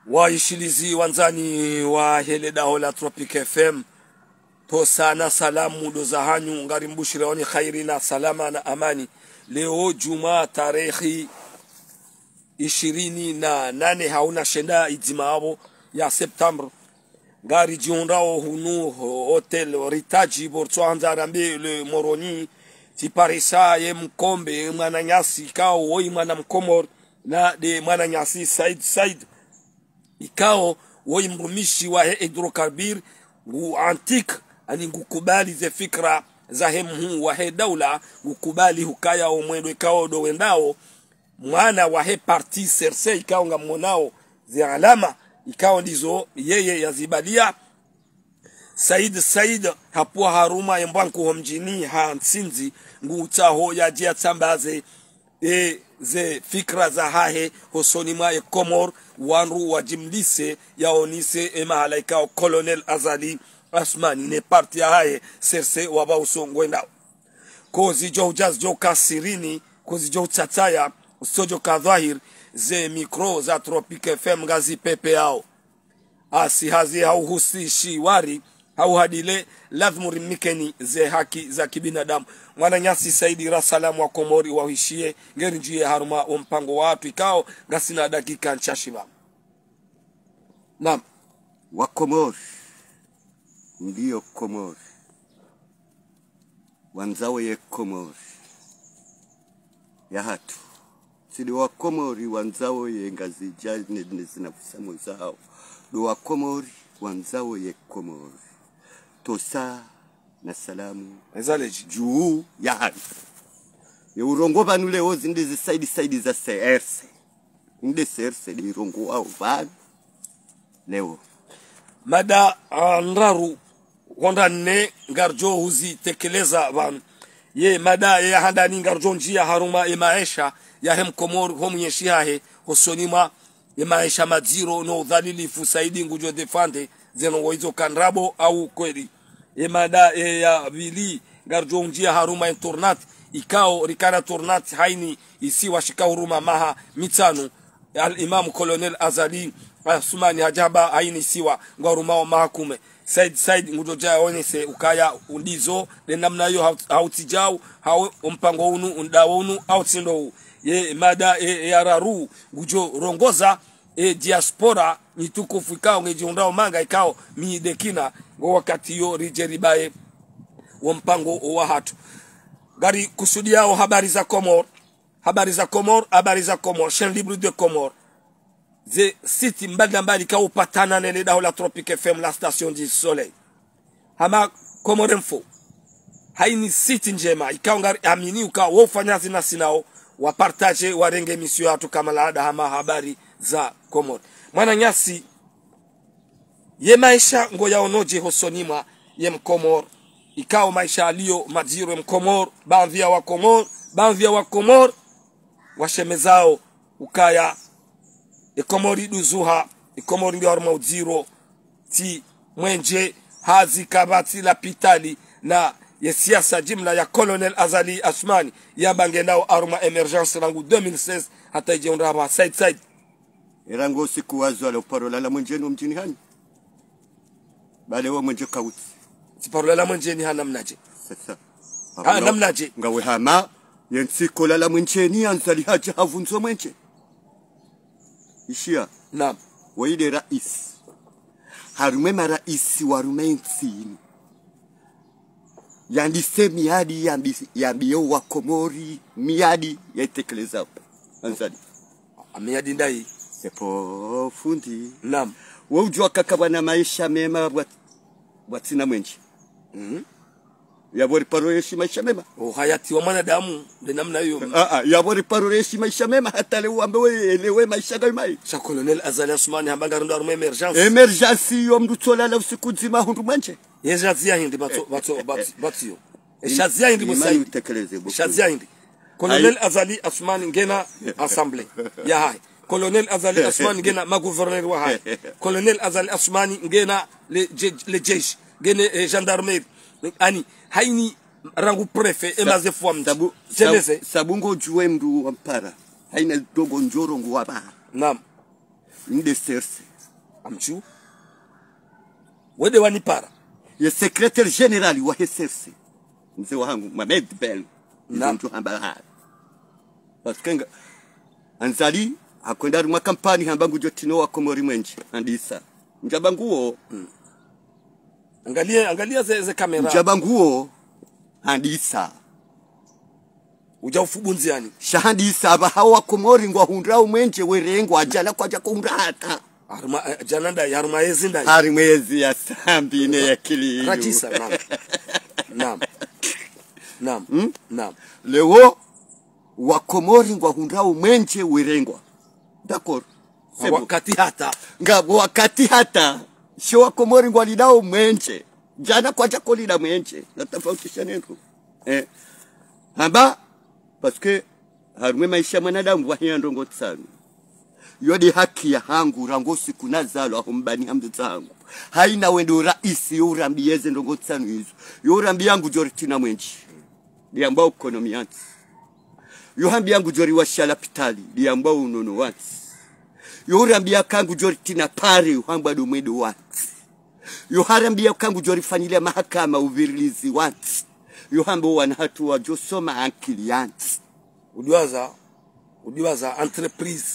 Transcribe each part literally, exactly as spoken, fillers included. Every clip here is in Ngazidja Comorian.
Waishilizi wandzani wahe le daho la Tropic F M, tosa na salamu ndo zahanyu, ngarimbushiriyoni khairi na salama na amani. Leo djumwa tarehi ishirini na nane hauna shenda idzima apvo ya septembre, ngaridjihundrao hunu ho-, hôtel Ritaj, pvo ritsohandza rambe le Moroni, tsiparisa ye mkombe mwananyasi ikao woyi mwana Mkomori, na nde mwananyasi Said Said, ikao woyi mrumishi wahe hydrocarbure, ngu antique, ani ngukubali ze fikra zahe mhuu wahe daula, ngukubali hukaya omwendo ikao ndo wendao, mwana wahe parti C R C ikao ngamwonao ze alama, ikao ndizo yeye yazibaliya. Said Said hapvwa harumwa ye mbwa nkuu ho mdjini ha Ntsindzi, ngutsaho yadje yatsambaze e ze fikra zahahe hosoni mwa ye Komori, wandru wadjimlise, yaonese e mahala ikao Colonel Azali Assoumani ne parti yahahe C R C wapvauso ngwendao. Kozi djo udja zidjo ka sirini, kozi djo utsatsaya, usodjo ka dhwahiri, ze micro za Tropic F M ngazipvepveyao. Asi hazi hauhusishi wari, hauhadile, lazimu rimnikeni ze haki za kibinadamu. Mwananyasi Saidi, ra salamu wa Komori wahishiye, ngerindjiye harumwa wo mpango watru ikao ngasina dakika ntsashi pvanu. Naam. Wa Komori, ndiyo Komori, wandzao ye Komori yahatru. Tsi ndo wa Komori wandzao ye Ngazidja ne, ne zina fusamo zahao. Ndo wa Komori wandzao ye Komori. Tosa na salamu. Ezaleji. Djuu yahanyu. Ye urongoa pvanu leo zinde ze Saidi Saidi za C R C. Nde C R C nde irongowao pvanu leo. Mada, ah, ndraru, hondra nne, ngaridjo huzitekeleza pvanu. Ye mada ye ya handani ngaridjo ndjia harumwa ye maesha yahe Mkomori ho mwenyeshi hahe, hosoni mwa ye maesha madziro no udhalilifu Saidi ngudjo défendre, zeno woizo ka ndrabo au kweli. Ye mada ye ya pvili, ngaridjo ndjia harumwa ye tournante, ikao rikana tournante haini isiwa shika huruma maha mitsanu, Al-Imam Colonel Azali Assoumani hadja hamba haini isiwa ngwarumao maha kume. Said Said ngudjo dja yaonese ukaya undizo, nde namna iyo hau-, hautsidjao, hau ompango unu, undao unu, hautsindo u. Ye mada ye, ye ya raru, ngudjo rongoza e diaspora nitukufu ikao ngedjihundrao manga ikao mi dekina, ngo wakati yo ridje ribaye wo mpango wahatru. Ngarikusudiao habari za Komori, habari za Komori, habari za Komori, chaîne libre de Comores. Ze site mbali na mbali ikao upatana ne le daho la Tropic F M, la station du soleil. Hama Comores Info. Haini site ndjema, ikao ngariamini uka wo ufanya zina sinao, wa partage, warenge émission yahatru kama laada hama habari za Komori. Mwananyasi, ye maesha ngoyaonodje hosoni mwa ye Mkomori, ikao maesha yaliyo madziro ye Mkomori, baadhwi ya Wakomori, baadhwi ya Wakomori, washemezao ukaya, e Komori iduzuha, e Komori ngiyo harumwa udziro, tsi mwenje, hazi kapvatsi, lapitali, na ye siasa jimla ya Colonel Azali Assoumani, yamba ngendao harumwa émergence rangu deux mille seize, hata idje undra hapva Said Said. Erangu usiku wazwala uparo lala mwenjeni wo mdjini hanyu. Bale wo mwenje kautsi. Tsiparo lala mwenjeni ha namnadje? Sasa. Ha namnadje? Ngawe hama, ye ntsiku lala mwenjeni, Azali hadja havundzo mwenje. Ishiya. Naam. Woyi nde raisi. Harumwa ye maraisi warumwa ye ntsi inu. Yandise miadi, yambi-, yambiye Wakomori, miadi yaitekeleza. Azali. A miadi ndayi? Sepvo fundi. Naam. Wo udjuwa kaka pvwana maesha mema pvwa-, pvwatsina mwenje. Mhm. Yapvo riparo yeshi maesha mema. O uhayati wa mwanadamu, nde namna iyo. Ah, ah, yapvo riparo yeshi maesha mema, hata leo wambe we, ele we maesha ngayo mayi. Sha Colonel Azali Assoumani hamba ngarindo harumwa émergence. Émergence iyo mndru tsolala usiku mdzima hundru mwenje. Ye shaziya hindri batso, batso, batso, batso yo. E shaziya hindri, Ima Said. Utekeleze, bo. Shaziya hindri. Colonel Azali Assoumani ngena assemblée yahahe. Colonel Azali Assoumani ngena magouverneur wahahe. Colonel Azali Assoumani ngena le je-, le jeshi, ngena, eh, gendarmerie. Ani, haini rangu préfet, e mazefu wa mdji. Sabu, sabu, sabu ngodjuwe mndru wa mpara. Haina dogo ndjoro nguwapvaha. Naam. Nde C R C. Amtsu. Wende wanipara. Ye secrétaire général wa H C R C. Mze wahangu, Mohamed Bel. Naam. Mtu hamba hali. Parce que nga, Anzali, hakwenda harumwa kampani hamba ngudjo trini wa Komori mwenje. Handisa. Ndjaba nguwo. Angalia, angalia ze, ze kamera. Ndjaba nguwo. Handisa. Udja ufubunzi yani. Sha handisa, aba hawa Komori ngwahundrao mwenje werengwa, djana kwadjaka hundra hata. Harumwa, eh, djana ndayi, harumwa yezi ndayi. Hari mwezi ya sambi ne ya kili. Ratisa, naam. Naam. Naam. Naam. Leo, wa Komori ngwahundrao mwenje werengwa. D'accord. C'est bon. Wakati hata. Nga wakati hata. Sho wa Komori ngwalidao mwenje. Djana kwadjaka lida mwenje. Na tafautisha nendro. Eh. Hamba, parce que harumwa maesha mwanadamu wahiya ndrongo tsanu. Yo nde haki yahangu, rangu siku nazalwa, aho mbani hamdu zangu. Haina wendo raisi, yo urambiye ze ndrongo tsanu izo. Yo urambiya ngudjo ritrini mwenje. Ndiyambao ukonomi yantsi. Yo hambiya ngudjo riwashiya lapitali, ndiyambao unono wantsi. Yo urambiya ka ngudjo ritrini pare, yo hamba ndo mwendo wantsi. Yo harambiya ka ngudjo rifanyiliya mahakama uvirilizi wantsi. Yo hamba wana hatru wadjo soma ankili yantsi. Udiwaza, udiwaza entreprise.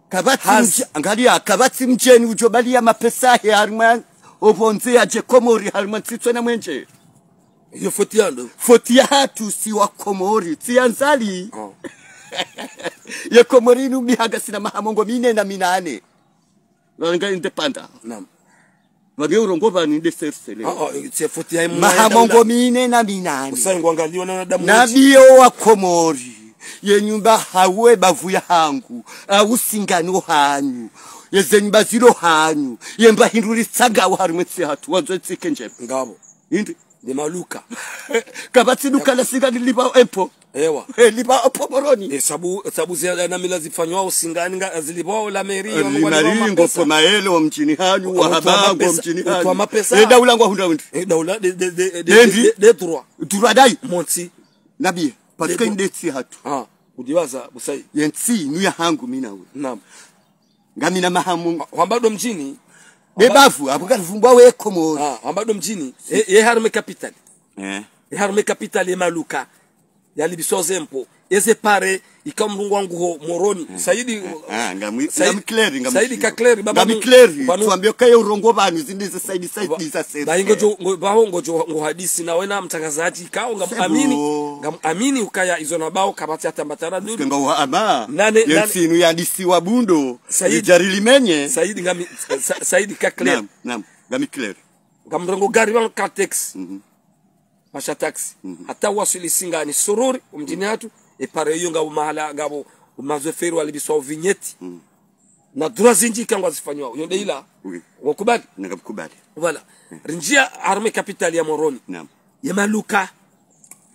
Kapvatsi mdje-, angalia, kapvatsi mdjeni udjo baliya mapesa yahe harumwa opvondze yadje Komori harumwa ntsi tsena mwenje. Iyo foti yando. Foti yahatru si wa Komori, si ya Nzali. Oh. Ye Komori inu mbiha ngasina maha mengo mine na minane. Pvanu nga indépendant. Naam. Pvanu urongoa pvanu nde sersele. Oh, oh, c'est foti ya Maha mengo mine na minane. Usayi ngwangaliwa na wanadamu. Nabiyo wa Komori. Ye nyumba hawe bavu yahangu. Au singano hanyu. Ye ze nyumba zilo hanyu. Ye mba hindru ritsanga wa harumwa ntsi yahatru. Wandzo ntsi ike ndjema. Ngapvo. Hindri. Nde maluka. Kapvatsi duka la singani lipvao impôt. Ewa. Eh, lipvao impôt Moroni. Eh, sabu, sabu zila na mila zifanywa usingani nga zilipvao la mairie, wa Limari mapesa. Ngopvo mayelo mdjini hanyu, Utoa wahaba mapesa, ngomdjini hanyu. Utoa mapesa. Ye daula ngwahundra wendji. Eh, daula, de, de, de, de, Ndendi. De, de droit. Droit dayi. Montsi. Nabiye. Parce que Ndendi. Nde ntsi yahatru. Ah, udiwaza, Usayi. Ye ntsi inu yahangu mi na we. Naam. Ngamina maha mengo. Hwamba ndo mdjini. Nde bavu, apvo karivumbwa we Komori. Ah, hwamba ndo mdjini. E, e harumwa capitale. Eh. E harumwa capitale ye maluka. Yalipviswa ze impôt. Eze pare, ika mrungu wangu ho Moroni. Saidi, Ah, ngami, Saidi, ngami clair, ngami Saidi ka clair, baba ngami nu-, clair, baba nu-, tuambie kaya urongoa pvanu zinde ze Saidi, Saidi za seri. Ba ingo djo, ngo, baho ngo djo, ngo hadisi na wena mtrangazadji, kao ngam C'est amini, bon. Ngam amini ukaya izo na bao, kapvatsi hata mbatara ndu. Kenga wa ama, Nane, ye nane. Ntsi inu yandisiwa bundo, Saidi. Ridjari limenye. Saidi ngami, sa, Saidi ka clair. Naam, naam, ngami clair. Ngamrengo gari pvanu ka taxi. Mhm. Masha taxi. Hata waswili singani sururi, umdjini hatru, e pare iyo ngapvo mahala, ngapvo, mazoferi walipviswa vignette. Na droit zindji ika ngwazifanywao. Iyo nde ila. Oui. Wakubali? Ngamkubali. Voilà. Rindjia harumwa capitale ya Moroni. Naam. Ye maluka.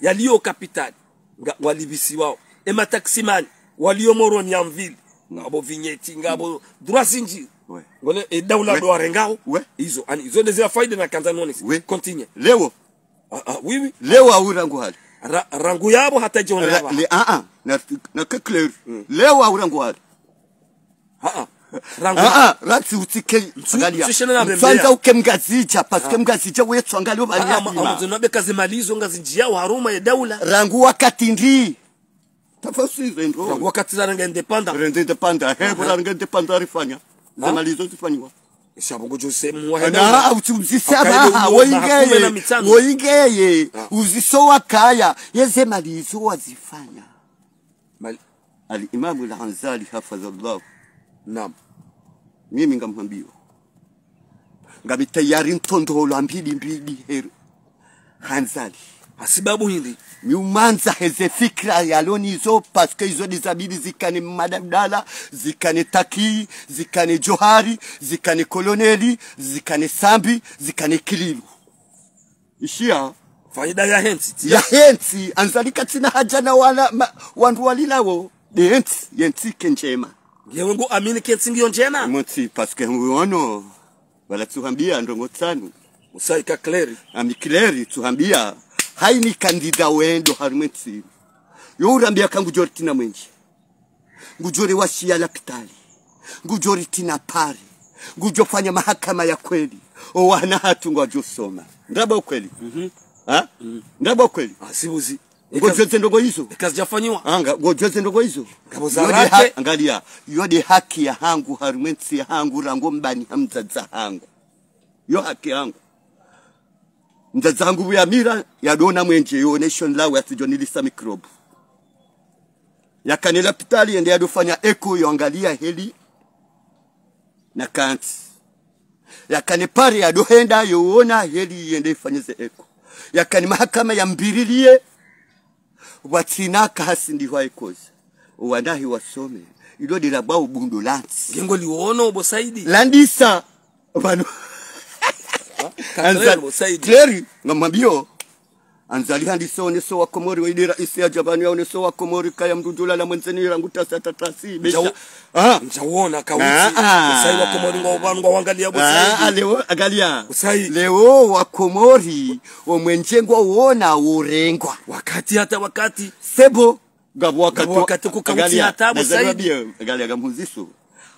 Yaliyo capitale. Nga, walipvisiwao. E mataximani. Waliyo Moroni ya mvili. Ngapvo vignette, ngapvo droit zindji. Ouais. Ngone, e daula Ouais. ndo warengao. Ouais. Izo, ani, izo nde zila faida na kandza nonisi. Oui. Continue. Leo. Ah, ah, oui, oui. Leo au rangu hali. Ra-, rangu yapvo hata djona Ra-, yapvo. Le, ah, ah. Na, na ke clair. Leo au rangu hali. Ah, ah. Rangu. Ah, ah. Ratsi utsike. Angalia. Tsu shena na bembeya. Mtsandza uke Mngazidja, parce que Mngazidja wetsu angalia pvanu. Ah, ah, ma-, amazo na beka ze mali izo ngazindjiao harumwa ye daula. Rangu wakati ndi. Tafauti ze ndro. Rangu wakati za renga indépendant. Rende indépendant. He, bora rende indépendant rifanya. Ze mali izo zifanyiwa. Sha pvo ngodjo se mwa Na, utsuzise aba, woingeye, woingeye, uziso wakaya, ye ze mali izo wazifanya. Mali. Al-Imam Al-Ghazali hafidhahullah. Naam. Mimi ngamhambio. Ngami tayari ntondolo mbili mbili heri. Hanzali. Hasibabu hindri. Mi umandza heze fikira yalo nizo, parce que izo ndizabidi zikane Madabdala, zikane Taki, zikane Johari, zikane Koloneli, zikane Sambi, zikane Kililu. Ishiya. Faida yahe ntsi. Yahe ntsi, Anzali katsina haja na wala, ma, wandru walilawo. Nde ntsi, ye ntsi ke ndjema. Ngewe ngu amini ke ntsi ngiyo ndjema. Mo ntsi, parce que nguono. Wala tsuhambia ndrongo tsanu. Usayi ka clair. Ami clair, tsuhambia. Haini candidat wendo harumwa entsi. Yo urambia ka ngudjo ritrina mwenje. Ngudjo riwashia lapitali. Ngudjo ritrina pare. Ngudjofanya mahakama ya kweli. Owana hatru ngwadjosoma. Ndrabo kweli. Ha? Ndrabo kweli. Asibuzi. Ngodjweze ndrongo izo. Kazi djafanyiwa. Anga, ngodjweze ndrongo izo. Ngapvo za Yo nde ha-, rate. Angalia. Yo nde haki yahangu, harumwa entsi yahangu, rangu mbani ha mdzadze hangu. Yo haki yahangu. Mdzadze hangu pvuyamira, yadona mwenje, yo nation lawe, yatsudjonilisa microbe. Yakane lapitali, yende yadofanya écho, yo angalia heli, na kantsi. Yakane pare yadohenda, yo ona heli, yende ifanye ze écho. Yakane mahakama yamvirilie, pvwatsina kahasindihwa ekoza. Owanahe wasome. Ilo nde lambwa ubundo lantsi. Nge ngoliwono, bo Saidi. Landisa. Pvanu. Anzali, bo Saidi. Claire, ngamwambio. Anzali handisa oneso wa Komori, wa inde raisi ya dja pvanu ya oneso wa Komori, kaya mndru djula la mwendzeni rangu tasi hata tasi, besha. Ndjau-, ndjauona kawutsi. Bo Saidi, wa Komori ngwao pvanu ngwawangalia, bo Saidi. Leo, angalia. Bo Saidi. Leo wa Komori, omwenje ngwaona urengwa. Wakati hata wakati. C'est bon. Ngapvo wakati wa-, wakati kukawutsi angalia, hata, bo Saidi. Angalia, ngamhuziso.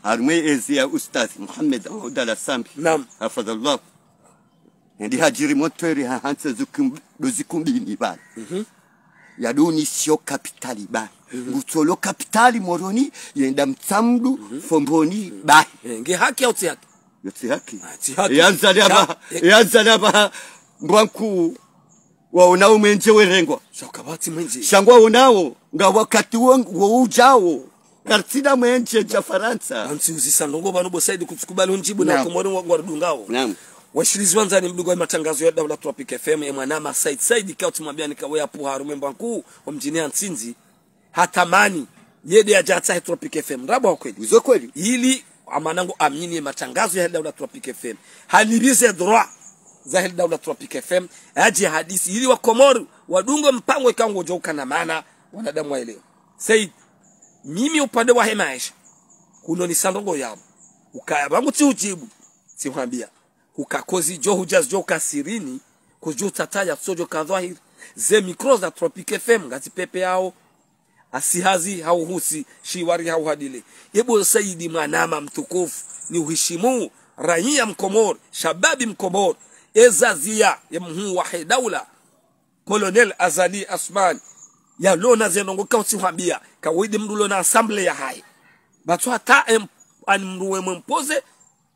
Harumwa ezi ya Ustadh Mohamed Abdallah Sambi. Naam. Hafadhallah. Ndi hadjiri motweri ha hantsi zukum-, ndo zikumbini pvale. Yadoni sio kapitali pvale. Ngutsolo kapitali Moroni, yenda Mtsamdu, Fomboni, pvale. Eh, nge haki au tsi haki? Yo tsi haki. Ah, tsi haki. Yanzali apvaha, yanzali apvaha, mbwanku, waonao mwenje werengwa. Sha kapvatsi mwenje. Sha ngwaonao, nga wakati wo, wo udjao. Kartsina mwenje dja Farantsa. Antsi uzisa ndrongo pvanu bo Saidi kutsikubali undjibu na Komori wa, ngwarudungao. Naam. Washilizi wandzani mdungao ye matangazo ya Daula Tropic F M, ye mwanama Said Said, kautsi mwambia nikawe yapvo harumwa mbwanku, omdjini ya Ntsindzi. Hatamani, yende yadje yatsahe Tropic F M. Ndrabo kweli. Izo kweli. Ili, amana ngoamini ye matangazo ya Daula Tropic F M. Hanipvize droit za Daula Tropic F M. Yadje yahadisi. Ili wa Komori, wadunge mpango ikao ngodjo ukana mana, wanadamu waelewe. Said, mimi upande wahe maesha. Kuno nisa ndrongo yapvo. Ukaya pvangu tsi udjibu. Tsi hwambia. Uka kozi djo hudja zidjo uka sirini, kozi djo utsataya tsi djo ka dhwahiri. Ze micro za Tropic F M, ngazipvepveyao. Asihazi hau husi, shiwari hau hadile. Ebo Saidi mwanama mtukufu, ni uhishimu, raiya Mkomori, shababi Mkomori, eza ziya, ye mhuu wahe daula, Colonel Azali Assoumani, yalona ze ndrongo kautsi hwambia, ka widi mndru ulona assemblée yahahe. Batsu hata em-, ani mndru wemwe mpoze,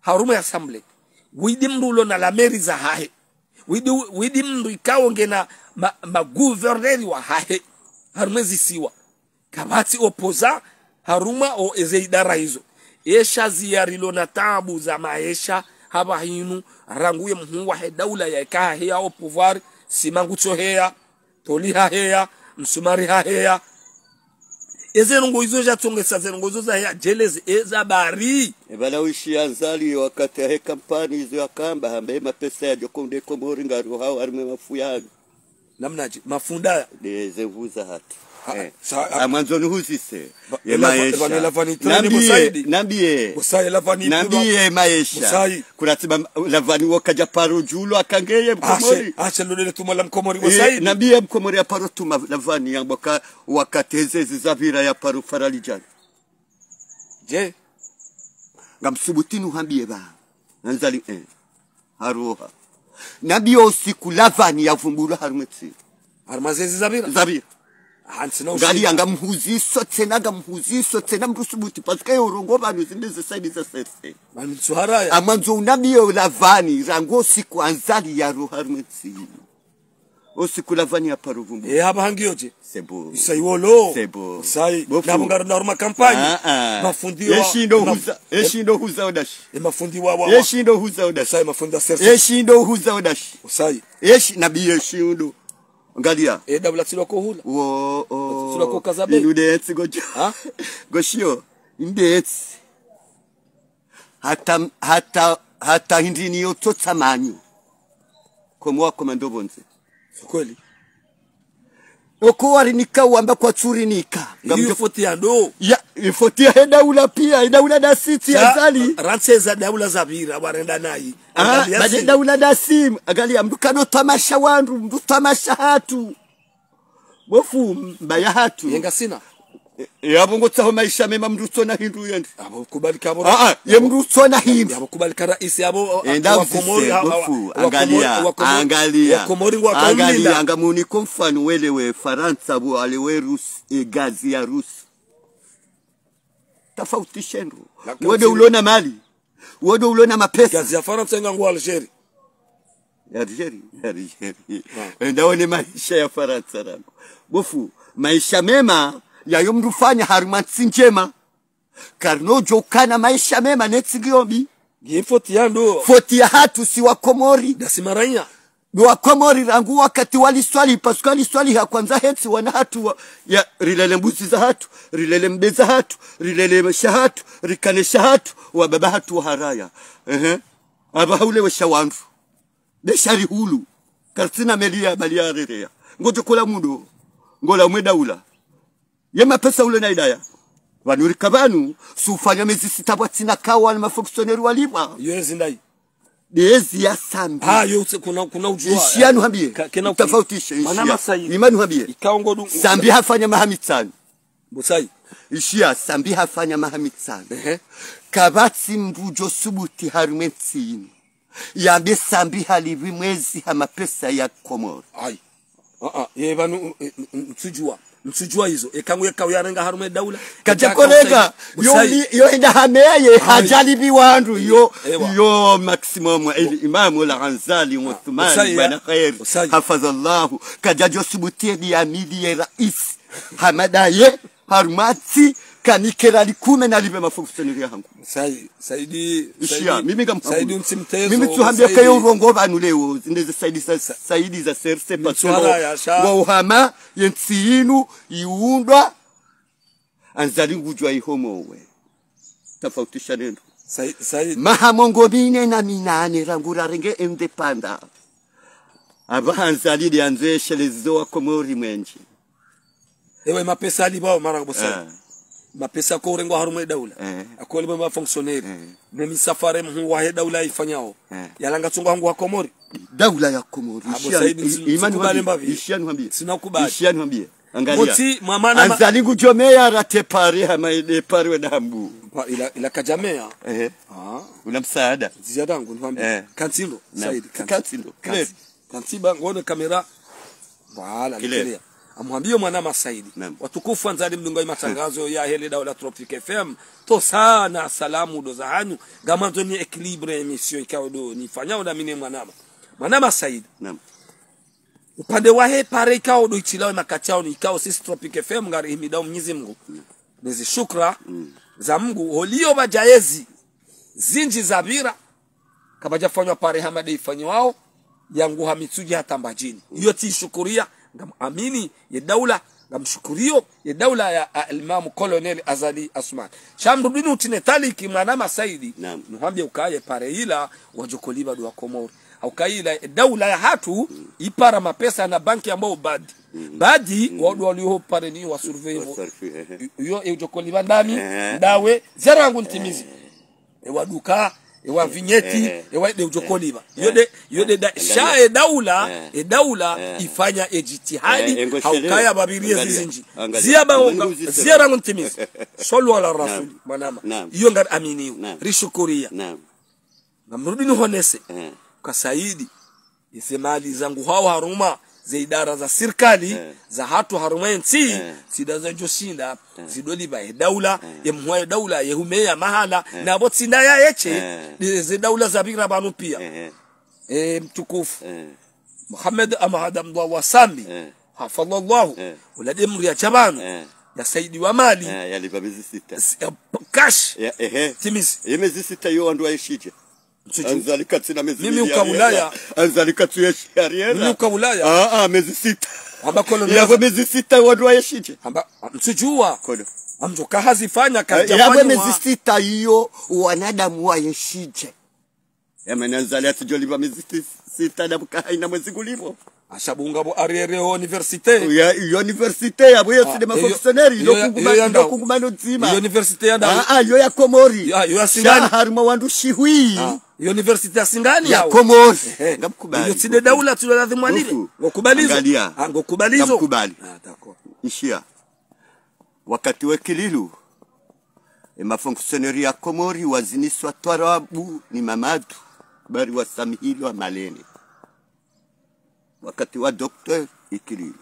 harumwa ye assemblée. Widi mndru ulona la mairie zahahe. Widi, widi mndru ikao ngena ma, ma gouverneur wahahe. Harumwa ezisiwa. Kapvatsi opposant, harumwa o eze idara izo. Esha ziya rilona taabu za maesha, hapvahanu, rangu ye mhuu wahe daula yaeka haheya au pouvoir, sima ngutso heya, toli haheya, msumari haheya. Eze ndrongo izo djatsongesa, ze ndrongo izo zaheya, djeleze, eza bari. Epvala wishi Azali wakati yahe kampani izo yakamba, hambe mapesa yadjo konde Komori ngaruhao harumwa mafu yanu. Namnadje, mafunda ya. Nde ze vuza hatu. Ha, eh. Sa-, amwandzo nihuzise. Ba-, ye ela va-, maesha. Ela vani treni, nambiye, bo Saidi. Nambiye. Bo Saidi, ela vani. Nambiye maesha. Bo Saidi. Kuratsiba lavani wakadja paro djulu akangeye Mkomori. Ashe, ashe lodele tuma la Mkomori, bo Saidi. Eh, nambiye Mkomori ya paro tuma lavani ya mboka wakati eze zizapvira ya paro faralijana. Je? Ngamsubutinu hambiye ba. Anzali, eh. Haruha. Nambiye osiku lavani yavumbulwa harumwa etsi. Harumwa zezi zapvira? Zapvira. Hantsina ushindi. Ngali ya ngamhuziso tsena, ngamhuziso tsena mndru subuti. Parce que yo urongoa pvanu zinde ze Saidi za serse. Mani tsuharaya. Amwandzo unambiye lavani, rangu osiku Azali yaroha harumwa etsi. Osiku lavani ya paro vumbu. Eh, hapvaha ngiyo je? C'est beau. Isa iwolo. C'est beau. Sai. Bofu. Nabo ngaro na harumwa kampanyi. Ah, ah. Mafundi wa, eshi ndo ma-, huza, eshi ndo huza odashi. E mafundi wa, wa, wa. Eshi ndo huza odashi. Sai mafundi wa serse. Eshi ndo huza odashi. Sai. Eshi, nambiye eshi ndo. Angalia. E daula tsi loko hula. Wo, o. Tsi loko kazabe. Inu de etsi gojo. Ha? Goshiyo. Inde etsi. Hata, hata, hata hindri ni yo tsotsa manyo. Komo wa komando pvondze. Kweli. Oko warinika wamba kwatsurinika. Ngamdjo foti ya ndo. Ya, ifoti yahe daula pia, idaula ndasi tsi Azali. Rantsi eza daula zapvira, warenda nayi. Ah, angalia bade si. Daula ndasi, angalia mndru kano tamasha wandru, mndru tamasha hatru. Bofu mbaya hatru. Yenga sina. Yapvo ngotsaho maesha mema mndru utsona hindru yende. Apvo kubali ka apvo. Ah, ah, ye mndru utsona hindru. Apvo kubali ka raisi apvo, ah, enda wa Komori, uzise, ah, ah, bofu, wa Komori, angalia, wa Komori, angalia. Wa Komori ngwa angalia, kamlinda. Angamuni ko mfano wele we Farantsa, bo ale we Rusi, e gazi ya Rusi. Tafautishe ndro. Wode ulona mali. Wode ulona mapesa. Gazi ya Farantsa nga ngu Algérie. Algérie, Algérie. Ah. Enda one maesha ya Farantsa rangu. Bofu, maesha mema, yayo mndru ufanya harumwa ntsi ndjema. Karina udjo ukana maesha mema ne ntsi ngiyo mbi. Nge foti ya ndo. Foti ya hatru si wa Komori. Ndasi maranya. Ndo wa Komori rangu wakati wa liswali, parce que liswali ha kwandza hetsi wana hatru wa, ya, rilele mbuzi za hatru, rilele mbe za hatru, rilele sha hatru, rikane sha hatru, wa baba hatru wa haraya. Ehe. Aba haule we sha wandru. Be sha rihulu. Kartsina meli ya bali ya rereya. Ngodjo kola mudo. Ngola mwe daula. Ye mapesa ule na idaya. Pvanu rika pvanu, si ufanya mezi sita pvwatsina kawa na mafonctionnaire walipvwa. Yo ezi ndayi. Ndezi ya Sambi. Ah, yo utse kuna, kuna udjua. Ishiya nuhambie. Ka-, kena uki-, tafautishe, mwana ishiya. Masayi. Ima nuhambie. Ikao ngodu. Sambi hafanya maha mitsanu. Busayi. Ishiya, Sambi hafanya maha mitsanu. Ehe. Kapvatsi mndru udjo subuti harumwa entsi inu yambe Sambi halipvi mwezi ha mapesa ya Komori. Ayi. Ah, ah, ye pvanu, eh, eh, mtsudjua. Mtsudjua izo. Eka ngu yeka uyarenga harumwa daula. Kadja korenga, yo, yo enda hameye, hadjalipvi wandru, yo, yo maximum, el imam ul Anzali, Uthman, bwana khair, hafadhallahu, kadja djo subuti edi ya mili ye rais, hamada ye, harumwa ntsi, kanikera likume na lipve mafonctionnaire ya hangu. Sai-, Saidi, ishiya, Saidi, mimi ngamhabudu. Saidi untsi mtezo, mimi tsuhambia Saidi. Kayo urongo pvanu leo, zinde ze Saidi za, Saidi za serse, parce que ngo uhama, ye ntsi inu, iundwa, Anzali ngudjua ihomowe. Tafautisha nendo. Sai-, Saidi. Maha mengo mine na minane rangu rarenge indépendance. Aba Anzali de anzwe shelezo wa Komori mwenje. Ewe mapesa alipvao mara kubosa. Eh. Mapesa ko urengwa harumwa daula. Eh. Ako lipva mafonctionnaire. Eh. Ne misafara mhuu wahe daula ifanyao. Eh. Yalanga tsungu hangu wa Komori. Daula ya Komori. Abo ishiya, Saidi, i-, tsi-, imani tsikubali wambie. Mbapvi. Ishiya nuhambie. Sina kubali. Ishiya nuhambie. Angalia. Motsi, mwamana ma- Anzali ngudjo meya rate pare hama ede pare wenda hambu. Pa-, ila, ila kadja meya. Ehe. Ah. Una msaada. Ziada ngu nuhambie. Eh. Kantsindo, naam. Saidi, kantsi-, kantsindo. Kantsi-, kantsiba ngone kamera. Voilà, clair. Clair. Amwambie mwanama Saidi. Naam. Watukufu Anzali mdunga imatangazo ya hele daula Tropic F M. Tosana salamu ndo za hanyu. Ngamandzo ni équilibre émission ikao ndo nifanyao na mine mwanama. Mwanama Saidi. Naam. Upande wahe pare ikao ndo itsilawe makati yao ni ikao sisi Tropic F M ngarihimidao Mwenyezi Mungu. Naam. Nezi shukra za Mungu. Holio pvadja yezi zindji zapvira. Kapvadja fanywa pare hama de ifanyiwao, yangu ha Mitsudje hata Mbadjini. Mm. Iyo tsi ishukuria, ngam amini, ye daula, ngamshukurio, ye daula ya, a, Al-Imam Colonel Azali Assoumani. Sha mrudini utsine taliki mwanama Saidi, naam, nuhambie ukaye pare ila, wadjo kolipva ndo wa Komori. Hauka ila, ye daula ya hatru, mm, ipara mapesa na banki ambao badi. Mm. Badi, mm, wandru walio pare ni wa surveiller. Wa surveiller, ehe. Iyo, e udjo kolipva ndami, ehe, ndawe, ziara yangu ntimizi. Ehe. Ewa duka, ewa vignette, eh, ewa de udjo kolipva. Eh. Iyo de, iyo de da-, angalia, sha e daula, eh, e daula, eh, ifanya e jitihadi, eh, engo sheleo, haukaya pvapvirie, angalia, zizindji. Angalia. Zia ba-, angalia, zia rangu ntimizi. Sallu ala rasul, naam, mwanama. Naam. Iyo ngari aminiyo. Naam. Rishukuria. Naam. Ngamrudi nihonese. Eh. Kwa Saidi. Ize mali zangu hao harumwa ze idara za sirikali, eh, za hatru harumwa entsi, eh, tsi nda zadjo shinda, eh, zidolipva ye daula, eh, ye mhuu wahe daula, ye humeya mahala, eh, na pvo tsi nda ya yeshe, eh, de ze daula zapvira pvanu pia. Eh. E mtukufu. Eh. Mohamed Ahmed Abdallah wa Sambi, eh, hafidhahullahu, eh, ula de mdru ya dja pvanu, eh, ya saidiwa mali. Eh, yalipva mezi sita. S-, eh, cash. Ya, ehe. Timizi. Ye mezi sita yo wandru wayeshidje. Mtsudju. Anzali katsina mezi mili ya riera. Mimi uka Ulaya. Anzali katsu yeshi ya riera. Mimi uka Ulaya. Ah, ah, mezi sita. Hamba kono yapvo mezi sita wandru wayeshidje. Hamba, ah, mtsudjua. Kono. Amdjo kahazifanya, eh, kadja yapvo fanywa. Mezi sita iyo wanadamu wayeshidje. Ya mana Anzali atsidjolipva mezi si-, sita na buka haina mwezi kulipvo. Asha bunga bo arrière université. Ya, université, ya bo yo, ah, tsi de ma fonctionnaire, iyo, iyo, iyo ya, iyo kunguma, iyo ya ndao. Kunguma no dzima. Iyo université ya ndao. Ah, ah, iyo ya Komori. Ya, iyo ya Singani. Sha harumwa wandru shihwi. Ah, iyo université ya Singani ya yao. Komori. Ehe. Ngamkubali. Iyo tsi de daula, tsi de lazimu walipve. Bofu. Ngokubali izo. Angalia. Ah, ngokubali izo. Ngamkubali. Ah, d'accord. Ishiya. Wakati wa Ikililu, e mafonctionnaire ya Komori waziniswa twarabu ni Mamadu, bari wasamihilwa malene. Wakati wa Docteur Ikililu.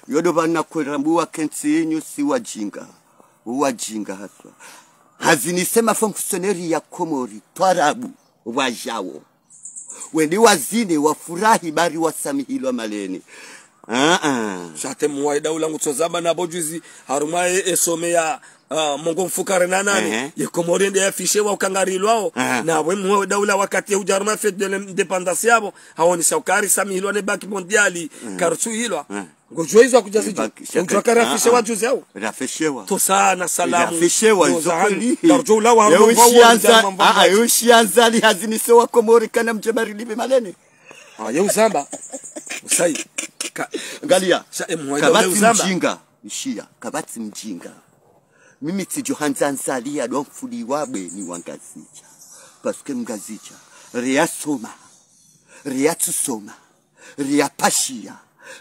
Yo ndo pvanu nakwera mbu wakentsi inyu si wajinga. Wajinga haswa. Hazinise mafonctionnaire ya Komori twarabu, wajao. Wende wazine, wafurahi, bari wasamihilwa malene. Ah, ah. Sha te muhuu wa daula ngutsozamba na pvo juzi, harumwa e, e sommet ya, ah, mengo mfukare na nane, ehe, ye Komori nde yafishewa ukangarilwao, ehe, na we muhuu wa daula wakati ya uja harumwa fête de l'indépendance yapvo, haonesa ukaya risamihilwa ne Banque Mondiale, ehe, karutsuhilwa. Ehe. Ngudjuwa izo akudja zidjo. Ngudjuwa kari afishewa juzi au? Rafishewa. Tosa na salamu. Rafishewa, izo kweli. Ngarudjo ulawa harumwa mvua wo, ah, yo shiandzali hazinise wa Komori kana mdje bari libe malene. Ah, ye uzamba. Usayi. Ka-, angalia. Sha, e muhuu wa daula, kapvatsi uzamba. Mjinga. Ishiya, kapvatsi mjinga. Mimi tsidjo handza Azali ya ndo mfuli wa bwe ni wa Ngazidja. Parce que Mngazidja, reyasoma. Reyatsusoma. Reyapashiya,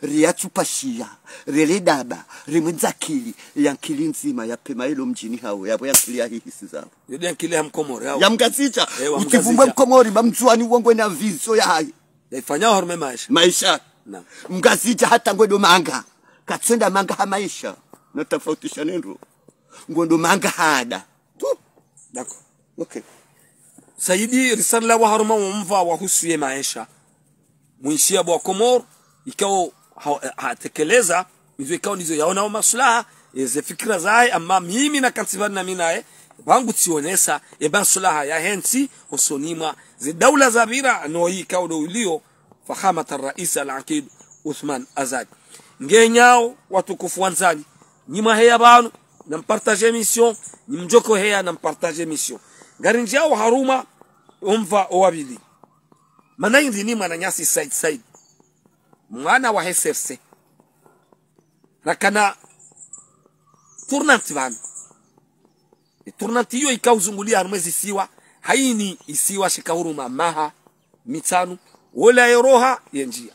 reyatsupashiya, rele daba, remwendza akili, ya nkili ndzima, ya pvema ilo mdjini hawo, yapvo ya nkili ya hihisi zawo. Yo nde ya nkili ya Mkomori, hawo. Ya Mngazidja, ewa, utsivumbwe Mngazidja. Mkomori, ba Mndzuwani wo ngwena vision ya hayi. Ya ifanya harumwa maesha. Maesha. Na. Mngazidja hata ngwendo manga. Katswenda manga ha maesha. Na tafautisha nendro. Ngwendo manga hada. Tu. D'accord. Ok. Saidi, risala wa harumwa wo mva wahusu ye maesha. Mwinshi ya bo wa Komori, ikao ha-, hatekeleza, izo ikao ndizo yaona wo maslaha, eze fikira zahe, ama mimi nakantsi pvanu na mi naye, pvangu tsionesa, e maslaha yahe ntsi, hosoni mwa ze daula zapvira, no ikao ndo ulio, Fahamat al-Rais al-Aqid Uthman Azali. Ngenyao, watukufu wandzani, nyi mwaheya pvanu, na mpartage émission, nyi mdjoko heya na mpartage émission. Ngarindjiao harumwa, o mva wa pvili. Mana indri ni mwananyasi Said Said. Mwana wa H C R C. Rakana tournante pvanu. E tournante iyo ika uzungulia harumwa ezisiwa. Haini isiwa shika huruma maha mitsanu. Wola yeroha yendjia.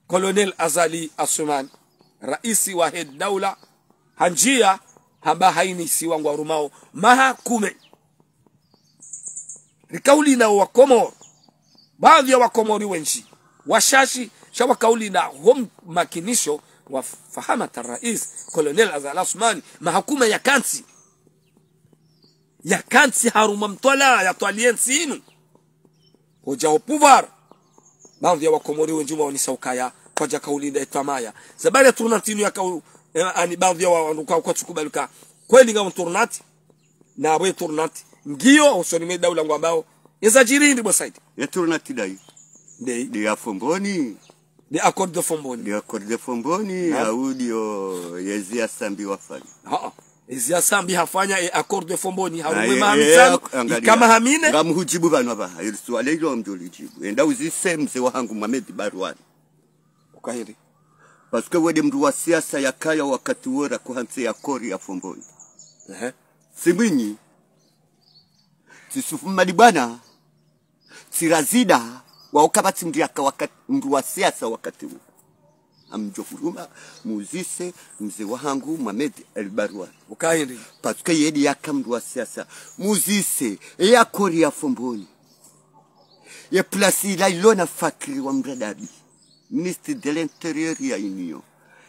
Colonel Azali Assoumani, raisi wahe daula, handjia hamba haini isiwa ngwarumao maha kume. Rikaulinda wa Komori, baadhwi ya wa Komori wendji, washashi, sha wakaulinda ho makinisho wa Fahamat al-Rais, Colonel Azali Assoumani, maha kume yakantsi. Yakantsi harumwa mtwalaa, yatwaliye ntsi inu. Hodja ho pouvoir. Baadhwi ya wa Komori wendji waonesa ukaya, kwadjaka ulinda e twamaya. Sababu ya tournante inu yakao, eh, ani baadhwi ya wa, wandru kwa, kwatsukubali uka. Kweli ngapvo tournante, na apvo e tournante ngiyo, hosoni mwe daula ngwambao. Eza djiri hindri bo Said? E tournante ndayi? Ndeyi? Nde ya Fomboni. Nde accord de Fomboni. Nde accord de Fomboni, ha. Hau ndiyo yezi ya Sambi wafanya. Ha, ha. Ezi ya Sambi hafanya e accord de Fomboni, harumwa e maha mitsanu, ak-, angalia. Ika maha mine. Ngamhudjibu pvanu apvaha, ili suala ilo mdjo lidjibu. Enda uzise mze wahangu Mohamed Barwani. Ukahiri. Parce que we nde mndru wa siasa yakaya wakati wora kuhantsi e accord ya Fomboni. Ehe. Tsi Mwinyi. Tsi Yusuf Mmadi Bwana. Tsi Razida, wao kapvatsi mndru yaka wakati, mndru wa siasa wakati wo. Ngamdjo huruma, muzise, mze wahangu, Mohamed El Barwani. Ukahiri. Parce que ye nde yaka mndru wa siasa. Muzise, e accord ya Fomboni. Ye place ila ilo na Fakri wa Mradabi. Ministre de l'Intérieur ya Union.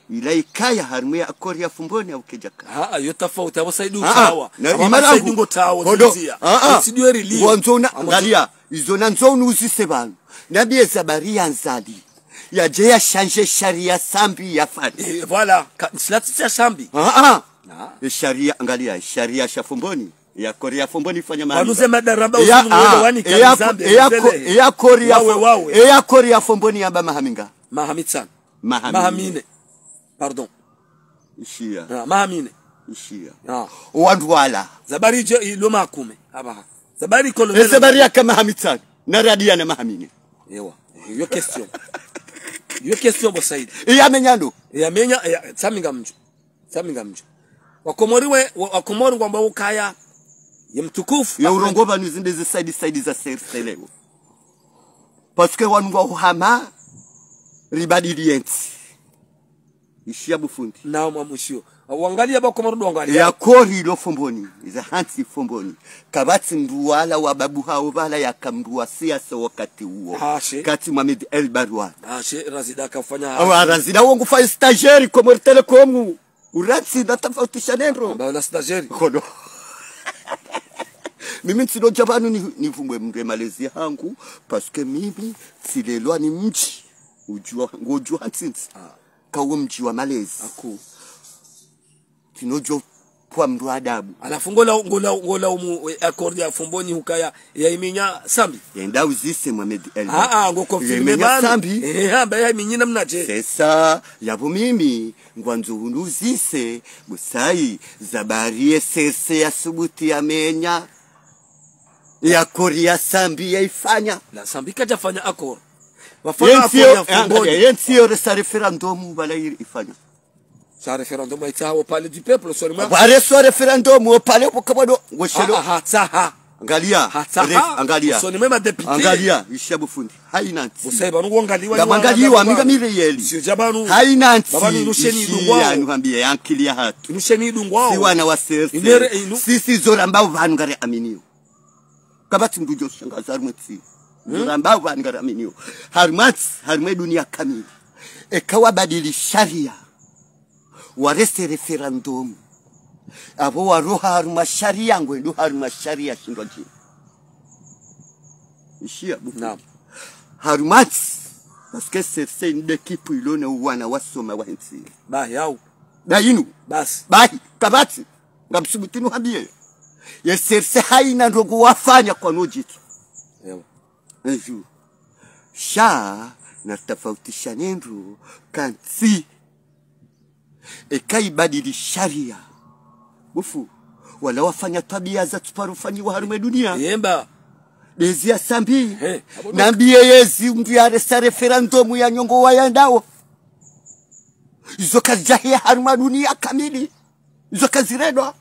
Ila ikaya harumwa e accord ya Fomboni hau kedjakaya. Ha, ha, yo tafauti, apvo Said utsawa. Na apvo imara Said ngu-, ngotawo, hodo. Zinzia. Ha, ha. Utsidweri liyo. Wandzo una, angalia, izo nandzo unuzise pvanu. Nambiye ze habari ya Azali. Yadje yashandje sharia Sambi yafanye. Eh, voilà. Ka, ntsilatsi ya Sambi. Ha, ha. Ha. E sharia, angalia, sharia sha Fomboni. E accord ya Fomboni ifanya maha mine. Pvanu ze madaraba ya, usiku mwendo ah, wani e ya, kalizambe, e ya ko-, mzele. E accord ya Fo-, wawe, wawe. E accord ya Fomboni yamba maha minga? Maha mitsanu. Maha mine. Maha mine. Pardon. Ishiya. Ah, maha mine. Ishiya. Ah. Wandru wala. Ze habari dje, ilo maha kume. Apvaha. Ze habari kolo. E ze habari yaka maha mitsanu. Na radia na maha mine. Ewa. Yo question. Yo question bo Said. Iya menya ndo. Iya menya, iya, Sambi ngamdjo. Sambi ngamdjo. Wa Komori we, wa, wa Komori ngwamba ukaya. Ye mtukufu. Ya Ahmed. Urongoa pvanu zinde ze Said Said za serselewo. Parce que wanu ngwa uhama, ribadili entsi. Ishiya bo fundi. Naam, mwa mwishiyo. Wangaliya ba Komori ndo wangaliya. Ye accord ilo Fomboni, za hantsi Fomboni. Kapvatsi mndru wala wa babu hawo pvala yaka mndru wa siasa wakati uwo. Hashe. Kati Mohamed El Barouane. Hashe, Razida kafanya. Awa, Razida wo ngufanya stagiaire Comores Telecom. Uratsi na tafautisha ne ndro. Ba na stagiaire. Kono. Mimi ntsinodja pvanu ni, nivumbwe mndru ye malezi hangu, parce que mimi tsilelwa ni mdji. Udjuwa, ngodjuwa ntsi ntsi. Ah. Kawo mdji wa malezi. Aku. Tsinodjo pvwa mndru adabu. Halafu ngola, ngola, ngola umu, eh, accord ya Fomboni hukaya, ya iminya Sambi. Yenda uzise Mohamed El. Ah, ah, ngo confirmer bana. Sambi. Eh, ha, ba ya iminyi namnadje. C'est ça, yapvo mimi, ngwandzo unuzise, busayi, za bari ye serse ya subuti ya menya. Ye accord ya Sambi ya ifanya. Na Sambi kadja fanya accord. Wafanya accord ya Fomboni. Ye ntsi yo, ye ntsi yo resa référendum pvala ifanya. Sa référendum ayitsaha wo palais du peuple, usoni mwa. Pvare so référendum wo palais pvo kabado, wo shelo. Ah, ah, hatsaha. Angaliya. Hatsaha. Ref-, angaliya. Usoni mwa madéputé. Angaliya, ishiya bo fundi. Hayina ntsi. Usoni pvanu wangaliwa. Ngamwangaliwa, mi ngami réel. Sio djapvanu. Hayina ntsi. Pvapvanu inusheni idungwao. Ishiya, nuhambiye ye ankili yahatru. Inusheni idungwao. Si wana wa serse. Inere inu. Si, si zo ramba pvanu ngari aminiyo. Kapvatsi mndru djo shangaza harumwa entsi. Hmm? Zo ramba pvanu ngari aminiyo. Harumwa ntsi, harumwa ye duniya kamili. Eka wabadili shariya. Warese référendum. Apvo waroha harumwa shariya, ngwendo harumwa shariya shindwa djina. Ishiya bo fundi. Naam. Harumwa ntsi. Parce que serse nde équipe ilo ne wana wasoma wa entsi. Bahi yawu. Bahi inu. Basi. Bahi. Kapvatsi. Ngamsubuti nuhambiye. Ye serse hayina ndrongo wafanya kwa nodjitso. Ewa. Enju. Sha, na tafautisha ne ndro, kantsi. Eka ibadili shariya. Bo fundi, wala wafanya twabiya za tsuparo fanyiwa harumwa ye duniya. Yemba. Ndezi ya Sambi. He, abo nambiye yezi mndru yaresa référendum ya nyongo wa yandawo. Izo kazidjahiya harumwa duniya kamili. Izo kazirendwa.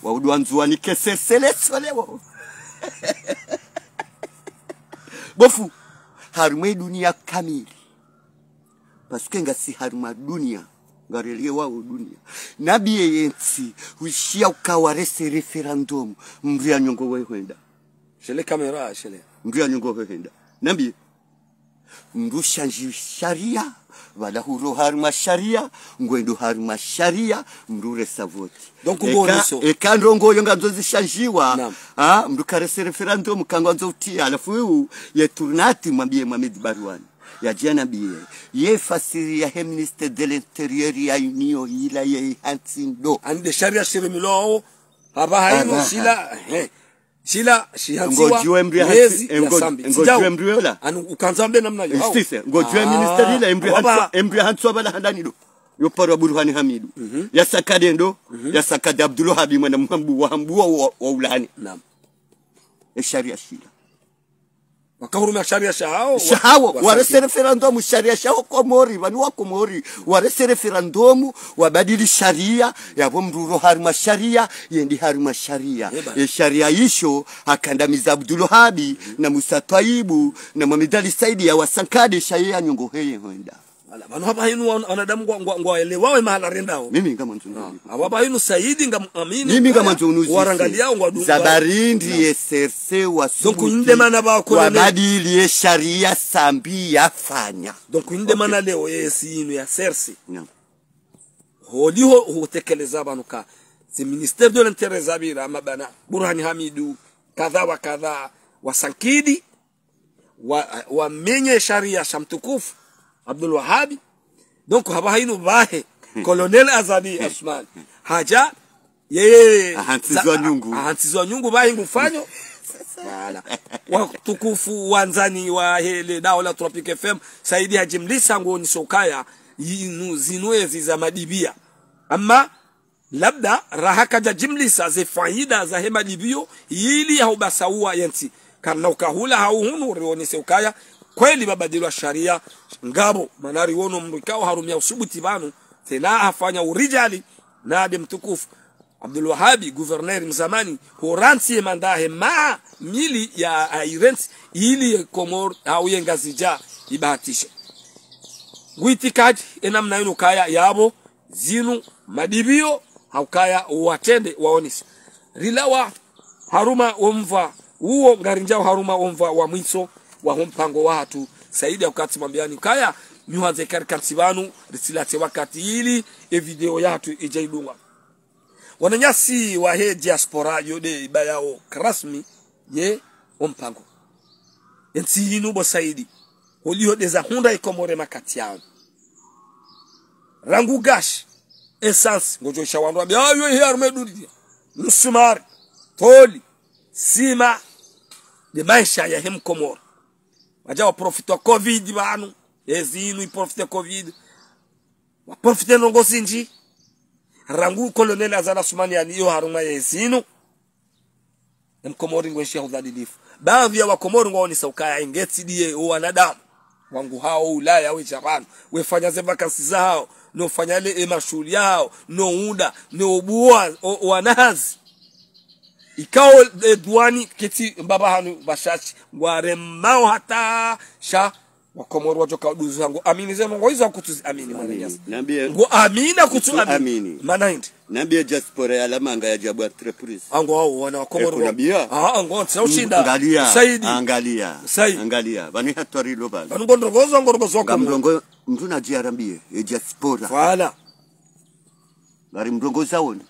Wawudu wa Ndzuwani ke serse le sole wo. Bo fundi, harumwa ye duniya kamili. Parce que ngasi harumwa duniya. Ngarelewawo duniya. Nambiye ye ntsi, wishiya uka warese référendum, mndru ya nyongo we hwenda. Shele caméra, shele. Mndru ya nyongo we hwenda. Nambiye. Mndru shandji shariya, pvala huro harumwa shariya, ngwendo harumwa shariya, mndru resa voti. Donc, eka, ngo niso. Eka ndrongo yo ngandzo zishandjiwa, naam, ah, mndru karese référendum, kangwandzo utiya, halafu yu, ye tournante, mwambiye Mohamed Barouane. Yadja nambiye, ye fasiri yahe ministre de l'intérieur ya uniyo yila ye hantsi ndo. Ande shariya shiremilwawo, hapvaha inu, hapvaha. Shila, he. Shila, shihantsiwa, ngodjuwe mndru ya hantsi, yezi, ya ngo-, Sambi. Ngodjuwe tsidjau. Mndru yola. Anu ukandza mbe namna yo. Sise, ngodjuwe ministre yila, emndru ya hantsi, emndru ya hantsi wa pvala handani ndo. Yo parwa Burhani Hamidu. Mhm. Ya sakade ndo, mhm, ya sakade Abdulwahabi mwana Mhambu wa Hambu wa, wa, wa ulani. Naam. E shariya shila. Wakahurumia shariya shahawo, shahawo, wa, warese référendum, shariya shahawo Komori, pvanu wa Komori, warese référendum, wabadili shariya, yapvo mndru uro harumwa shariya, yendi harumwa shariya. Eba. Ye shariya isho, hakandamiza Abdulwahabi, na Musa Twayibu, na Mohamed Ali Saidi, ya wasankade, sha ye ya nyongo heye hwenda. Ala, pvanu hapvaha inu wan-, wanadamu ngwa, ngwa, ngwaelewawo ye mahala rendawo. Mimi ngamwandzo. Ah, hapvaha inu Saidi ngamwamini. Mimi ngamwandzo unuzise. Warangaliyawo ngwa dunga. Za bari ndi ye serse wa subuti. Donc, inde mana ba colonel. Wabadili ye shariya Sambi yafanya. Donc, inde mana leo ye si inu ya serse. Naam. Holiho hutekeleza pvanu ka. Si ministère de l'intérieur zapvira, mabana. Burhani Hamidu, kadha wa kadha, wasankidi. Wa, wamenye shariya sha mtukufu Abdulwahabi. Donc, hapvaha inu pvahe, Colonel Azali Assoumani. Hadja, yeye, ahantsiziwa nyungu. Ahantsiziwa nyungu pvahe ngufanyo. Voilà. Watukufu wandzani wahe le daho la Tropic F M, Saidi hadjimlisa ngo niso ukaya, yinu, zinu ezi za madibiya. Amma, labda, raha kadja jimlisa ze faida zahe madibiyo, yili ya hubasauwa yentsi. Kana ukahula hau hunu rionese ukaya, kweli pvabadilwa shariya, ngapvo, mana riwono mndru ikao harumia usubuti pvanu, tsena hafanya urijali, na nde mtukufu, Abdulwahabi, gouverneur mzamani, hurantsi ye mandat yahe maha mili ya, ya irantsi, yili ye Komori, hau ye Ngazidja, ibahatishe. Ngwitikadi enamna inu kaya yapvo zinu madipviyo, haukaya watrende waonesa. Rilawa harumwa womva uwo, ngarinjao harumwa womva wa mwiso waho mpango wahatru. Saidi ya ukati mwambiani kaya, nyuhandze karikantsi pvanu, ritsilatse wakati ili evideo yahatru idja idungwa. Wananyasi wahe diaspora, yo nde ibayao kirasmi ye ompango. Entsi yinu bo Saidi, holiho ndeza hundra iKomori makati yanu. Rangu gashi, essence, ngodjo isha wandru wambe, ah, yo ihe harumwa dunia. Msumari, toli, sima, nde maesha yahe mkomori. Wadja waprofite wa covid pvanu, ezi inu iprofite covid. Waprofite ndrongoo zindji. Rangu Colonel Azali Assoumani yaliyo harumwa yezi inu, emkomori ngwenshi ya udhalilifu. Baadhwi ya wakomori ngwaonesa ukaya ingetsi ndiye owanadamu wangu hao Ulaya wedja pvanu, wefanya ze vacances zahao, no ufanya le emashuhuli yahao, no unda, no ubuwa o- owanahazi. Ikao edwani ketsi mbapvi hanu bashashi, ngwaremao hata sha wakomori wadjoka uduzu hangu amini ze ndrongoo izo hakutsuzi amini mwananyasi. Nambiye, ngo amini hakutsu amini. Amini. Mana hindri? Nambiye diaspora ya Lamanga ya djabu entreprise. Ango hao wana wakomori. Ekunambiya. Ah, ango ntsa ushinda. Angalia. Saidi. Angalia. Saidi. Angalia. Pvanu hatwari lo pvanu. Pvanu ngo ndrongoo zo, ngo ndrongoo zo nga wakomori. Mrongo, mndru nadjiarambiye, e diaspora. Voilà. Ngari mrongozaoni.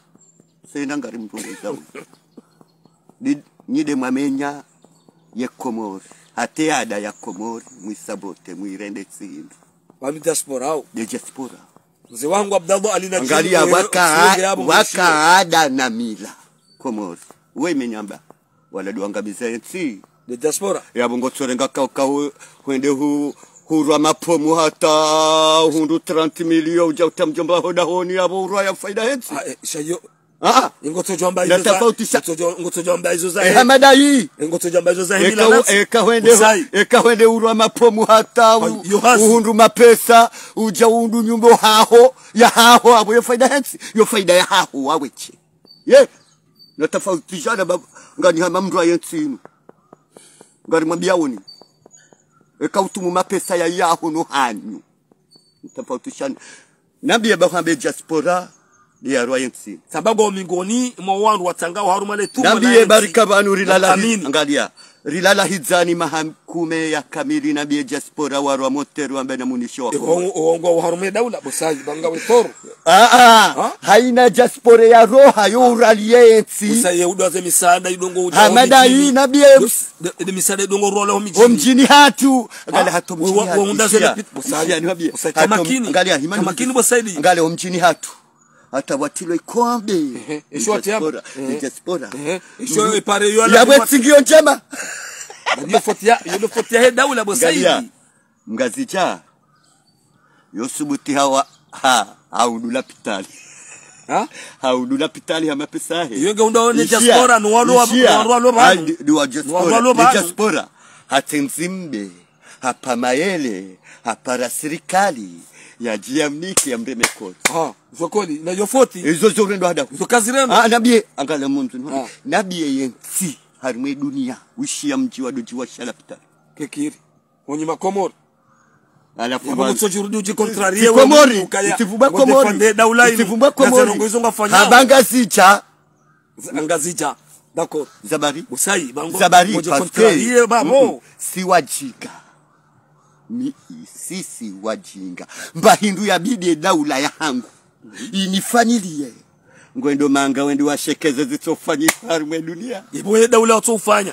Sena ngari mrongozaoni. Ndi, nyi nde mwamenya ye Komori. Hata ye ada ya Komori, mwisabote, mwirende tsi hindru. Pvanu diaspora hao. Nde diaspora. Mze wangu Abdallah Ali na Angalia, waka, waka ada na mila. Komori. We menyamba. Wala ndo wangamiza entsi. Nde diaspora. Yapvo ngotsorenga ka, ka hu-, hwende hu-, hurwa mapomu hata hundru trente millions udja uta mdjomba hodahoni yapvo urwa ya faida hentsi. Ah, eh, sha yo. Ah, ah. Ingotsodjwamba izo za, tafauti sha- ngotsodjo-, ngotsodjwamba izo za eh, he- Hamada yi. Ingotsodjwamba izo za hila eka, nafsi. Eka hwende, Usai. Eka hwende urwa mapomu hata u-, yo hazi. Uhundru mapesa, udja uhundru nyumba haho, ya haho, apvo yo faida hentsi, yo faida ya haho, wawe she. Ye, na tafauti shana ba-, ngani hama mndru wa yentsi inu. Ngari mwambiyaoni. Eka utumu mapesa ya yaho no hanyu. Tafauti shana. Nambiye ba hambe diaspora, ndi yarwa yentsi. Sababu mingoni, mwa wandru watsanga harumwa le tumo. Nambiye barika pvanu rilala hi-, amini. Angalia. Rilala hidzani maha kume ya kamili nambiye diaspora warwa moteri wambe na munisho wa Kongo. Eho, oho ngwa harumwa daula, bo Saidi, banga we toro. Ah, ah. Ha? Haina diaspora ya roha yo uraliye entsi. Usa ye udwa ze misaada idongo udja Hamada omidjini. Yi, nambiye. Yo, de, de misaada idongo rola omidjini. Omdjini hatru. Ha? Ngale hatru omdjini hatru. We, we, we unda ze ishia. Ishia, niwambie. Usa hatru, kamakini. Angalia, himani. Kamakini, bo Saidi. Ngale omdjini hatru. Hata watilo ikombe. Ehe, esho ati yamba. Diaspora, ehe. Diaspora. Ehe, esho epare yo ala yapvo tsingiyo ndjema. Yo foti ya, yo foti ya he daula, bo Saidi. Angalia. Mngazidja. Yo subuti hawa, ha, ha udu lapitali. Ha? Ha udu lapitali ha mapesa he. Yo nge unda one ishia. Diaspora, no walo wa, ishia. No walo wa. Ai, ndi, ndi wa diaspora. No walo wa. Ndi diaspora. Hatsi ndzimbe, hapva mayele, hapvara sirikali, ya djiya mnike ya mreme koti. Ha, zo koli, na yo foti. Izo zo rendo hada. Zo kazi rendo. Ah, nambiye, angalia mndru, no. Ah. Nambiye yentsi, harumwa dunia, ushiya mdji wa dodji wa shala lapitali. Kekiri. Onyi makomori. Alafu yapvo ngutso djurudi udji contrarier we Komori, ukaya, utsivumbwa Komori. Ngodefande daula inu. Utsivumbwa Komori. Naze ndrongoo izo ngafanya. Hamba Ngazidja. Z-, Ngazidja. D'accord. Zabari. Usai, bango. Zabari, ngodjo parce que contrarier, babo. Mm, mm. Si wadjinga. Mi, si, si wadjinga. Mba hindru ya bidi daula ya hangu. Inifanyiliye. Ngwendo manga wende washekeze zitsofanyisha harumwa dunia. Ipvo ye daula watsofanya.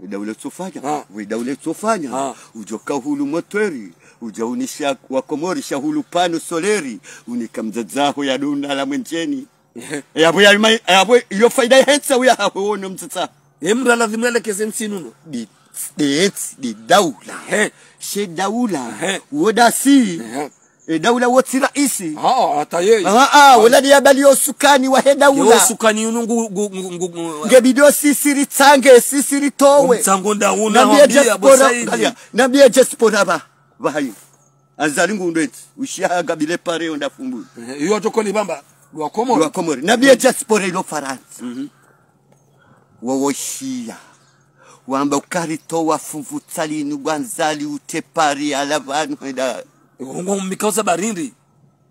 Ye daula tsofanya. Ah. We daula tsofanya. Ah. Udjoka hulu moteri. Udja unisha wa Komori sha hulu pano soleri. Unika mdzadze haho ya duna la mwenjeni. Ehe. Yapvo ya ima-, yapvo yo faida ya hentsi uya haho wono mdzadze. Emra lazimu yalekeze ntsi nuno. Di, di entsi, di daula. Ehe. She daula. Ehe. Woda si. Ehe. E daula wotsi raisi. Ah, hata yeye. Ah, ah, wala ni yabali yo sukani wa he daula. Yo sukani yunu ngu, ngu, ngu, ngu, ngu. Nge bidi yo sisi ritsange, sisi ritowe. Omtsango nda una. Nambiye wambia diaspora, bosaidi. Angalia, nambiye diaspora ba, ba hayi. Azali ngu ndo eti, ushiya ha gabile pare yo nda fumbu. Ehe, yo toko ni bamba, lwa Komori. Lwa Komori. Nambiye diaspora ilo Farantsa. Mhm. Wowo shiya. Wamba ukari towa fumvu tsali nu gwanzali ute pari ala pvanu heda Ngo mnikauza barindi.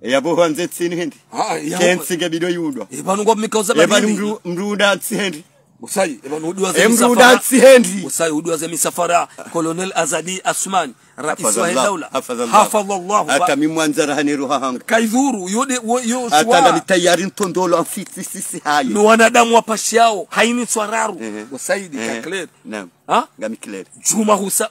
Yapvo hwandze ntsini hindri. Ah, ya. Ke ntsi nge bidjo yudwa. Epvanu ngo mnikauza Epvanu barindi. Mru-, Mrunda ntsi hindri. Usayi, epvanu udiwa ze E Mrunda misafara. ntsi hindri. Usayi, udiwa ze misafara. Colonel Azali Assoumani, rais wa Hafadhallah, daula. Hafadhallah. Hafadhallah. Hata mi mwandza raha ne roho hangu. Kaidhuru, yo de, wo, yo, Hata shuwa. Ndami tayari ntondolo amfiti sisi haye. No wanadamu wapashao, haini tswararu. Ehe. Usayi, Ehe. ka clair. Naam. Ha? Ngami clair. Djuma husa.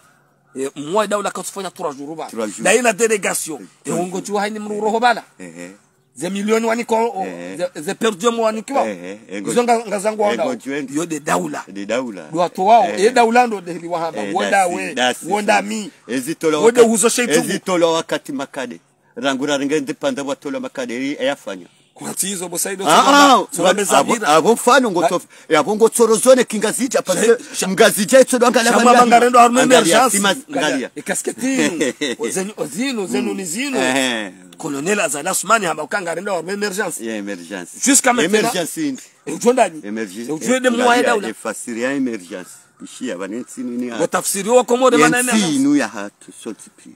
E, mwa daula katsufanya trois jours ba. Trois jours. Daina délégation. E, ungo djuwa haini mru roho bala. Ehe. Ze milioni waniko, o, Ehe. ze, ze per diem wanikiwa. Ehe, engo- Izo nga, nga zangu engo wao. djuendi. Yo de daula. De daula. Dua to wao. Ehe. E daula ndo de hili wahamba. Eh, Wo dasi, dawe. dasi, Wo so. ndami. Ezitolo Wo de wakati, huzo sheitu. Ezitolo wakati makade. Rangu rarenge nde panda watolo makade. Eri eyafanya. Kwatsi izo bo Saido. Ah, ah, Tsoma meza abo, vira. Abo mfano ngoto, abo ngotsoro zone kingazidja, parce que Sha-, sha-, Ngazidja itso dwanga la Shama bangala bangarendo no. Armée Angalia, Émergence. sima, angalia. E casquette inu. Zenu, zinu, zenu ni zinu. Eh. Colonel Azali Assoumani hamba ukangarendo Armée Émergence. Ya émergence. Jusqu'à maintenant. Émergence indi. Udjo ndani. Émergence. Udjo de mwa daula. Efasiri ya émergence. Ishia, bane ntsi nini ya. Ngo tafsiri wa Komori mana Yentsi inu ya hatru, sontsi pia.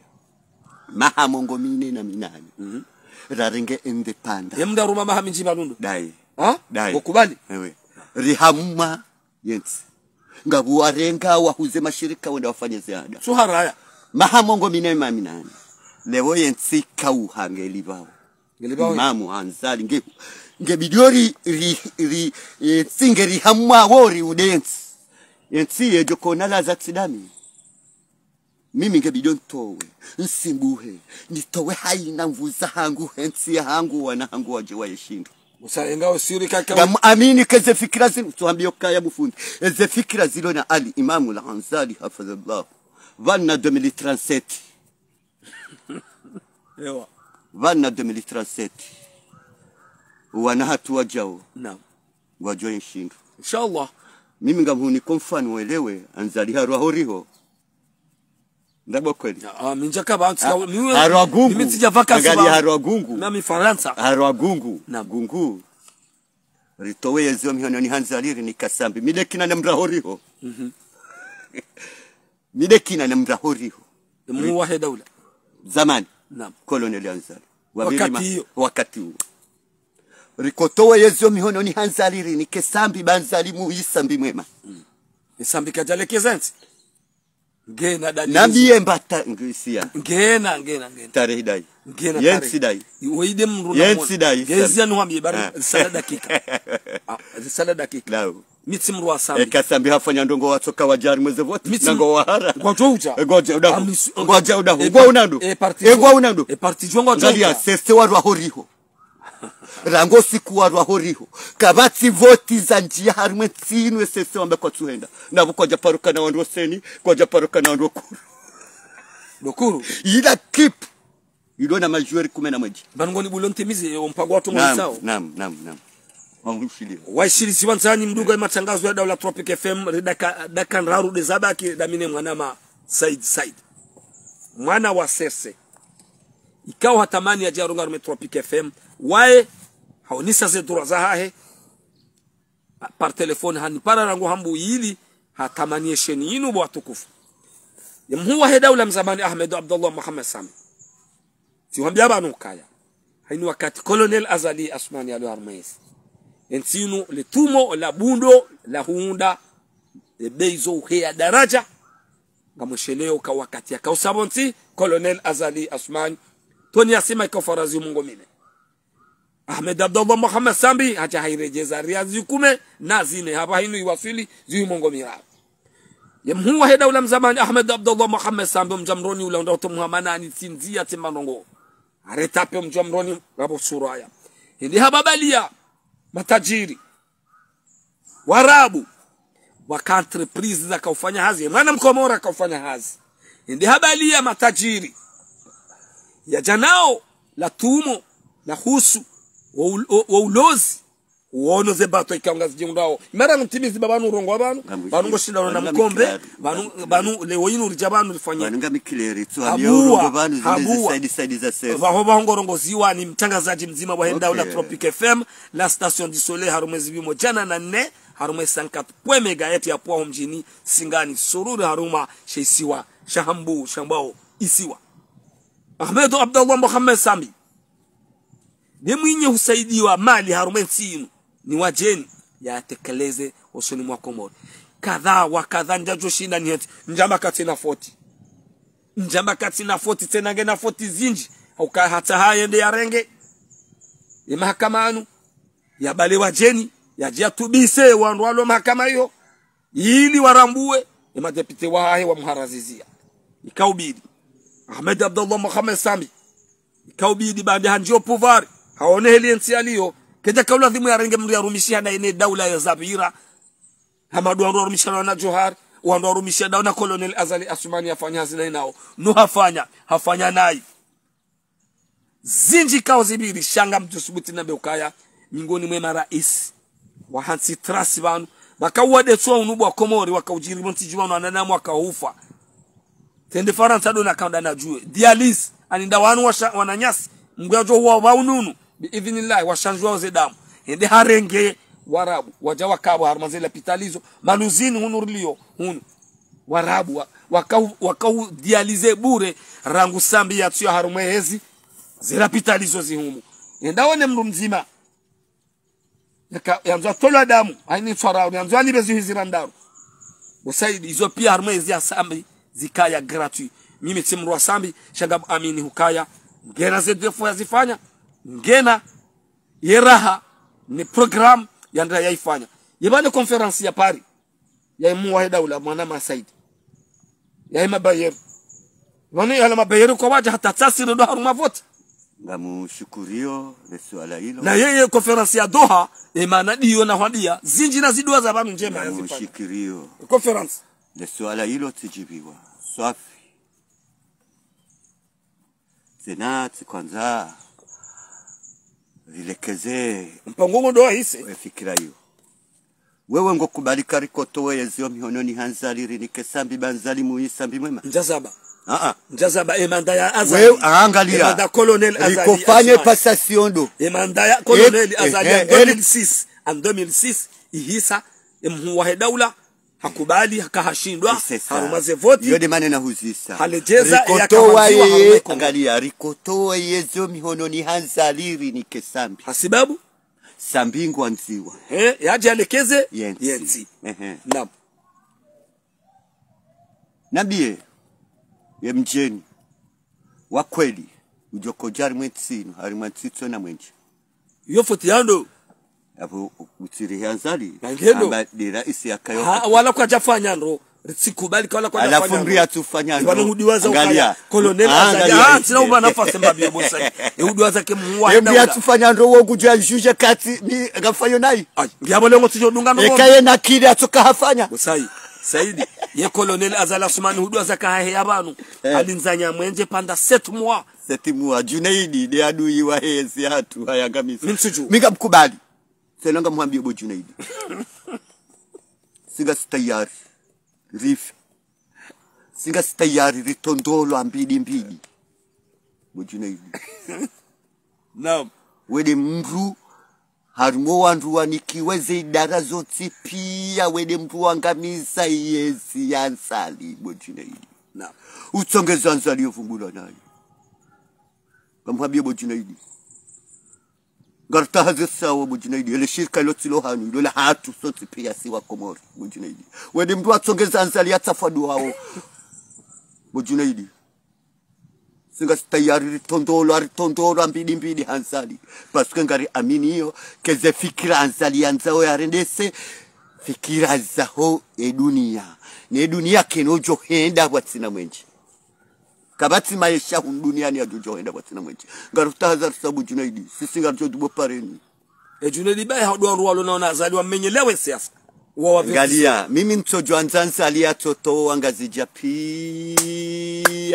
Maha mengo mine na minane. Rarenge indépendance. Emda ruma maha mindji balundu. Dai. Ha? Dai. Ukubali? Ewe. Rihamwa yentsi. Ngapvo warenga wahuze mashirika wenda wafanye ziada. Suharaya. Maha mengo mine na minane. Leo yentsi kauha ngelipvao. Ngelipvao. Imamu Azali nge, nge bidjo ri, ri, ri, yentsi nge rihamwa wori ude yentsi. Yentsi yedjo kona laza tsi ndami. Mimi nge bidjo ntowe, nsimbuhe, nitowe haina nvuu zahangu, hentsi yahangu, wana hangu wadje waye shindru. Usayenga usiri kaka. Ngam amini ke ze fikira zinu, tsuhambiyo kaya bufundi. Eze fikira zilo na Ali Imamu Al-Azali, hafidhahullah. Pvanu deux mille trente-sept. Ewa. Pvanu deux mille trente-sept. Wana hatru wadjao. Naam. Wadjo ye shindru. Inshallah. Mimi ngamhuniko mfano welewe, Azali harwa horiho. Ndapvo kweli. Ah, mi ndjaka ba, antsika, Ah, mi, harwa gungu. Mi tsidja vacances. Angalia Ba. Harwa gungu. Nami Farantsa. Harwa gungu. Naam. Gungu. Ritowe yezio mihononi ha Azali rinike Sambi. Mi de kina ne mra horiho. Mi de kina ne mra horiho. Mhuu wahe daula. Zamani. Naam. Colonel Azali. Wakati iyo. Wakati uwo. Rikotowe yezio mihononi ha Azali rinike Sambi ba Azali muyi Sambi mwema. Sambi kadjaleke zentsi. Ngena dalili. Nambiye mbata ngisia. Ngena, ngena, ngena. Tarehi dai. Ngena Yentsi dai. Iwe ide mru Yentsi dai. Ngezia nuhambiye bari Ah. risala dakika. Ah, risala dakika. Lau. Mi tsi mru wa Sambi. Eka Sambi hafanya ndrongo watsoka wadja harimwa ze vote. Mi tsi Nango wahara. Ngwadjo udja. Ngwadjo udahu. Ami su- Ngwadjo udahu. E Ngwa par- unando. E parti. E ngwa unando. E parti djo ngwadjo Angalia, udja. sese warwa horiho. Rangu siku warwa horiho. Kapvatsi vote zandjiya harimwa entsi inu esese wambe kwatsuhenda. Napvo kwadja paruka na wandru oseni, kwadja paruka na wandru okuru. Dokuru. Ila kipu. Ilo na majoueurs kume na mwedja. Pvanu ngoni bulo ntimizi, e, ompango watru Naam, mwisao. naam, naam, naam. Wamhushiliwa. Waishilisi wandzani mdunga ye matangazo ya daula Tropic F M, ri daka, daka ndraru de zabaki damine mwanama Said Said. Mwana wa Sese. Ikao hatamani yadje yarunge harumwa Tropic F M. Waye, haonesa ze droit zahahe. Par téléphone hanipara rangu hambu ili, hatamani ye sheni inu bo watukufu. Ye mhuu wahe daula mzamani Ahmed Abdallah Mohamed Sambi. Tsiwambia pvanu ukaya. Haini wakati Colonel Azali Assoumani yalo harumwa entsi. Entsi inu le tumo la bundo la hundra, e, bei zo uheya daraja. Ngamwishiliyo uka wakati yakao usapvo ntsi, Colonel Azali Assoumani. Toni ya sima ikao fara zihu mengo mine. Ahmed Abdallah Mohamed Sambi, hadja hairedjeza riali zihu kume na zine, hapvaha inu iwaswili zihu mengo miraru. Ye mhuu wahe daula mzamani Ahmed Abdallah Mohamed Sambi, mdji wa Moroni ula unda uto Muhamanani tsi ndziya tsi manongo. Haretape mdji wa Moroni ngapvo suraya. Hende hababaliya, matajiri. Warabu. Waka entreprise zaka ufanya hazi. Mwana mkomori aka ufanya hazi. Hende habaliya matajiri. Yadja nao, la tumo, la husu, wa ul-, wa, wa ulozi. Wono ze bato ikao ngazidjihundrao. Imara ntimizi ba pvanu urongowa pvanu, pvanu ngoshindano na mkombe, pvanu, pvanu leo inu ridja pvanu rifanye. Pvanu ngami clair, tsu hambia urongo pvanu zile ze side, side za sese. Pvaho pvaho ngorongoziwa ni mtangazadji mdzima wahe daula Tropic F M, la station du soleil, harumwa ze pvimo djana na nne, harumwa cent quatre point un mégahertz ya pvwaho mdjini Singani, Sururi harumwa she isiwa, sha hambu, shambwao, isiwa. Ahmed Abdallah Mohamed Sambi, nde mwinyi husaidiwa mali harumwa entsi inu, ni wadjeni, yatekeleze hosoni mwa Komori. Kadha wa kadha ndjadjo shinda nihentsi, ndjamba katsina foti. Ndjamba katsina foti, tsena ngena foti zindji, hauka hata hayende yarenge. Ye mahakama yanu, yabale wadjeni, yadje yatubise wandru walo mahakama iyo, ili warambuwe, ye madepite wahahe wamuharazizia. Ikaubidi Ahmed Abdallah Mohamed Sambi, ikaubidi baanda handjiyo pouvoir, haone heli entsi yaliyo, kedja kaulazimu yarenge mndru yarumishiha na ine daula ya Zabira, hama ndo wandru warumishana na Johar, wandru warumisha daula na Colonel Azali Assoumani yafanya hazi nayi nao. No hafanya, hafanya nayi. Zindji kao zibidi, sha ngamdjo subuti nambe ukaya, mingoni mwe maraisi wahantsi trasi pvanu, pvaka uwade tsuwa unu bwa Komori, waka udjiri pvo ntsi dju pvanu, wanadamu waka ufa. Tsende Farantsa ndo nakaonda nadjuwe. Dialyse, ani nda wanu washa-, wananyasi, Mngu yadjo huwa pva ununu, bi idhinillahi, washandjwa oze damu. Hende harenge Warabu, wadja wakapvo harumwa ze lapitali zo, Maluzini hunu riliyo, hunu. Warabu, wa-, waka u-, waka udialyse bure, rangu Sambi yatsuya harumwa hezi, ze lapitali zo zihumu. Hende one mndru mdzima. Yaka, yandzo atolwa damu, haini ntsu raru, yandzo alipve zihwi zira ndraru. Bo Saidi, izo piya harumwa hezi ya Sambi, zikaya gratuit. Mimi tsi mndru wa Sambi, sha ngamwamini hukaya, ngena ze défauts yazifanya, ngena ye raha, ni programme, yandra yaifanya. Ye pvane conférence ya Paris, ya imuwa he daula, mwanama Saidi. Ya ima bayeru. Pvanu yala mabayeru kwa wadja hata tsasi ndo harumwa vote. Ngamushukuriyo, le suala ilo. Na yeye conférence ya Doha, e mana ndiyo na hwandiya, zindji na zidua za pvanu ndjema yazifanya. Ngamushukuriyo. Conférence. Le suala ilo tsidjibiwa. Swafi. Tsena tsikwandza rilekeze mpango ngo ndo wahise. We fikira iyo. Wewe ngokubali ka rikotowe yezio mihononi ha Nzali rinike Sambi ba Nzali muyi Sambi mwema? Ndjazaba. Ah, ah. Ndjazaba, e manda ya Azali. Wewe, angalia. E manda Colonel Azali Assoumani. Rikofanye passation ndo. E manda ya Colonel Azali ya deux mille six. En deux mille six, ihisa, e mhuu wahe daula, hakubali, haka hashindwa, harumwa ze vote. Iyo nde mana nahuzisa. Haledjeza, rikotowa ye, angalia, rikotowa yezio mihononi ha Nzali rinike Sambi. Hasibabu? Sambi ngwandziwa. He, yadje yalekeze, yentsi. Yentsi. Ehe. Naam. Nambiye, ye mdjeni wa kweli, udjo kodja harimwa entsi inu, harimwa entsi tso na mwenje. Iyo foti yando. Apvo utsiri he Azali. Ngendo. Amba nde raisi yakayo. Ha, wala kwadjafanya ndro. Ritsikubali ka wala kwadjafanya ndro. Alafu mri yatsufanya ndro. Wala hudiwaza ukaya. Angalia. Colonel Azali. Angalia. Ah, tsina uba nafasi mbapvi bo Saidi. E hudiwaza ke mhuu wahe daula. Mri yatsufanya ndro wo kudja juge kati ni ngafayo nayi. Ayi, ngiya bo lengo tsidjo dunga ndro. Eka ye nakili atsoka hafanya. Bo Saidi. Saidi. Ye Colonel Azali Assoumani hudiwaza ka hahe ya pvanu. Eh. Halindzanya mwenje pendant sept mois. Sept mois, Djunaidi, nde adui wahe ezi hatru, hayangamiza. Mi ntsudju. Mi ngamkubali. Tsena ngamhwambiyo bo Djunaidi. Si ngasi tayari. Rife. Si ngasi tayari ritrondolwa mbidi mbidi. Bo Djunaidi. Naam. We nde mndru harimwa wandru wanikiwa ze idara zontsi piya, we nde mndru wangamiza yezi ya Azali, bo Djunaidi. Naam. Utsongeza Azali yo vumbulwa nayo. Ngamhwambiyo bo Djunaidi. Ngarutsaha ze sawa bo Djunaidi. Ele shirika ilo tsi lo hanu, ilo la hatru sontsi piya si wa Komori, bo Djunaidi. We nde mndru watsongeza Azali yatsafwa duhawo. Bo Djunaidi. Si ngasi tayari ritrondolwa, ritrondolwa mbidi mbidi ha Azali. Parce que ngari amini iyo, ke ze fikira Azali yandzao yarendese, fikira zaho e duniya. Ne duniya kayina udjo henda pvwatsina mwenje. Kapvatsi maesha hunu duniyani yadjo djo henda pvwatsina mwenje. Ngarutsaha ze sawa bo Djunaidi, sisi ngaridjo dubo pareni. E Djunaidi baye haudu wandru walo na wana Azali wamenyelewe siasa. Wa wapve. Angalia, mimi ntsodjo andza Azali yatsotowa Ngazidja piya,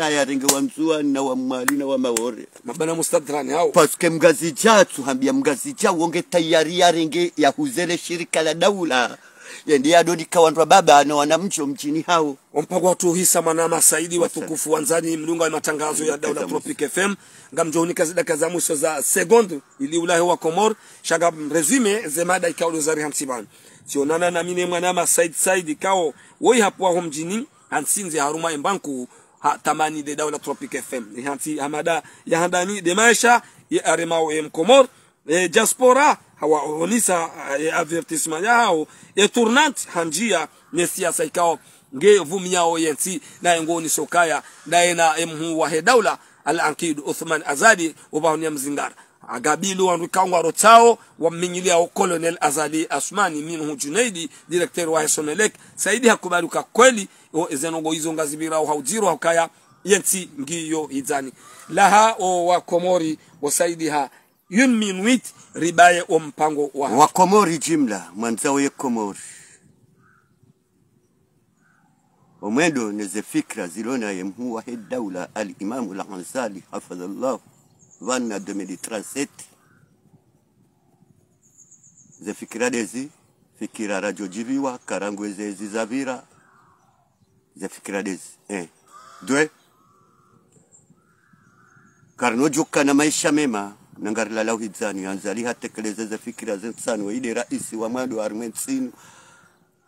yarenge wa Ndzuwani na wa Mwali na wa Maore. Mabana mustadrani hao. Parce que Mngazidja tsuhambiya Mngazidja wo nge tayari yarenge yahuze le shirika la daula. Yende yadonika wandru wa baba na wana mdjo mdjini hao. Ompango watru uhisa mwanama Saidi watukufu wandzani mlunga wa matangazo ya Daula Tropic F M. Ngamdjo unika zidakika za mwiso za seconde, ili ulahe wa Komori, sha ngam résumé ze mada ikao ndo zari hantsi pvanu. Tsionana na mi ne mwanama Said Said ikao, woyi hapvwa ho mdjini, hantsindze harumwa embanku, Ha tamani de daula Tropic F M. Ye hantsi hamada ya handani de maesha ye aremao ye mkomori, e diaspora, hawa honisa, e avertissement yahao, e tournante, hanjia, ne siasa ikao, nge vumiyao yentsi, na yengo niso kaya, na yena e mhuu wahe daula, Al-Ankid Uthman Azali, opvahoni ya mzingara. Agabili wandru ikao ngwarotsao, wamminyiliao Colonel Azali Assoumani, minhum Junaidi, directeur wahe Sonelec, Saidi hakubali uka kweli, o, ezendrongoo izo ngazipvirao ha udjiro ha ukaya, yentsi ngiyo hidzani. Laha o Wakomori, o Saidi ha, une minute, ribaye o mpango wa. Wakomori jimla, mwandzao ye Komori. Omwendo ne ze fikira zilo na ye mhuu wahe daula Al-Imamu Al-Azali, hafidhahullah, pvanu deux mille trente-sept. Ze fikira dezi, fikira radjo djipviwa, karangu eze ezi zapvira, ze fikira dezi. Eh. Dwe. Karino djuka na maesha mema, na ngarilala uhidzani, Azali hatekeleze ze fikira ze ntsanu, ye ide raisi wa mwando harumwa entsi inu.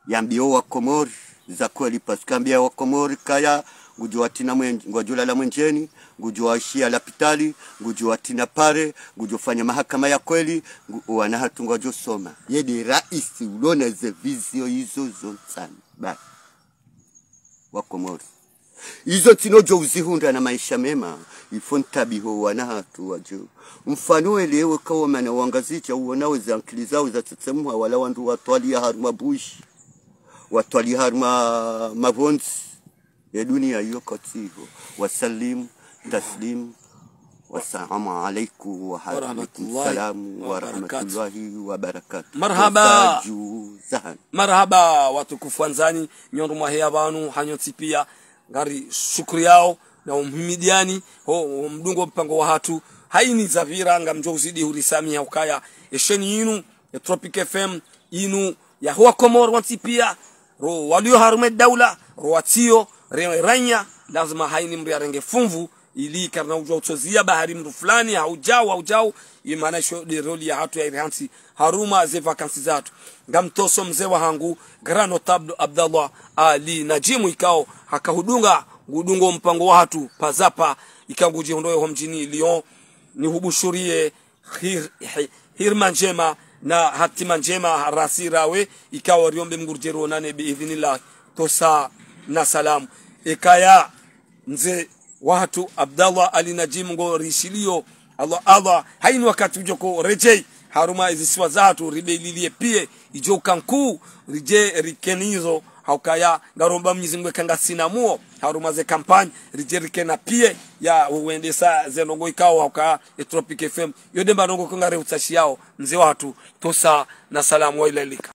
Yambie Wakomori, za kweli, parce que ambia Wakomori kaya, ngudjo watrina mwen-, ngudjo lala mwenjeni, ngudjo waishia lapitali, ngudjo watrina pare, ngudjo fanya mahakama ya kweli, ngu-, wana hatru ngwadjo soma. Ye de raisi ulo na ze vision izo zo ntsanu. Basi. Wakomori. Izo tsi ngodjo uzihundra na maesha mema, il faut ntabiho wana hatru wadjo. Mfano welewe kawa mana wangazidja uwona weze ankili zao zatsetsemuha wala wandru watwaliya harumwa bushi. Watwaliya harumwa mapvondzi. Ye duniya iyo katsiho. Wasallim, taslim. Wassalamu alaikum wa alaikum salam wa rahmatullahi wa barakatuh. Marhaba. Tosa dju zahan. Marhaba, watukufu wandzani, nyi ndo mwaheya pvanu, hanyu ntsi piya, ngarishukuriyao, na umhimidiani, ho, ho mdungo mpango wahatru, hayini zapvira, ngamdjo uzidi hurisamiha ukaya, esheni yinu, e Tropic F M, yinu, ya ho Wakomori wontsi piya, ro walio harumwa e daula, ro watsiyo, re ranya, lazima hayini mdru yarenge funvu, ili karina udjua utsoziya bahari mdru fulani, haudjau, haudjau, imana isho de rôle yahatru ya irihantsi, harumwa ze vacances zahatru. Ngamtoso mze wahangu, Grand Notable Abdallah Ali Nadjimu ikao, hakahudunga, ngudungo mpango wahatru, pazapa, ikao ngudjihundro yeho mdjini Lyon, nihubushuriye, hir-, hi-, hirima ndjema, na hatima ndjema, rasi rawe, ikao riombe Mngu ridje rionane bi idhinillah, tosa na salamu. Ekaya, mze wahatru Abdallah Ali Nadjimu ngo rishiliyo, Allah, Allah, hayini wakati udjo ko redjei, harumwa ezisiwa zahatru, ribeliliye piya, idjo uka nkuu, ridje rikenizo, ha ukaya, ngaromba Mwenyezi Mngu eka ngasina muo, harumwa ze campagne, ridje rikena piya, ya uwendesa ze ndrongoo ikao, ha ukaya, e Tropic F M, yo de mba ndrongoo ko ngare utsashiyao, mze wahatru, tosa na salamu wa ila lika.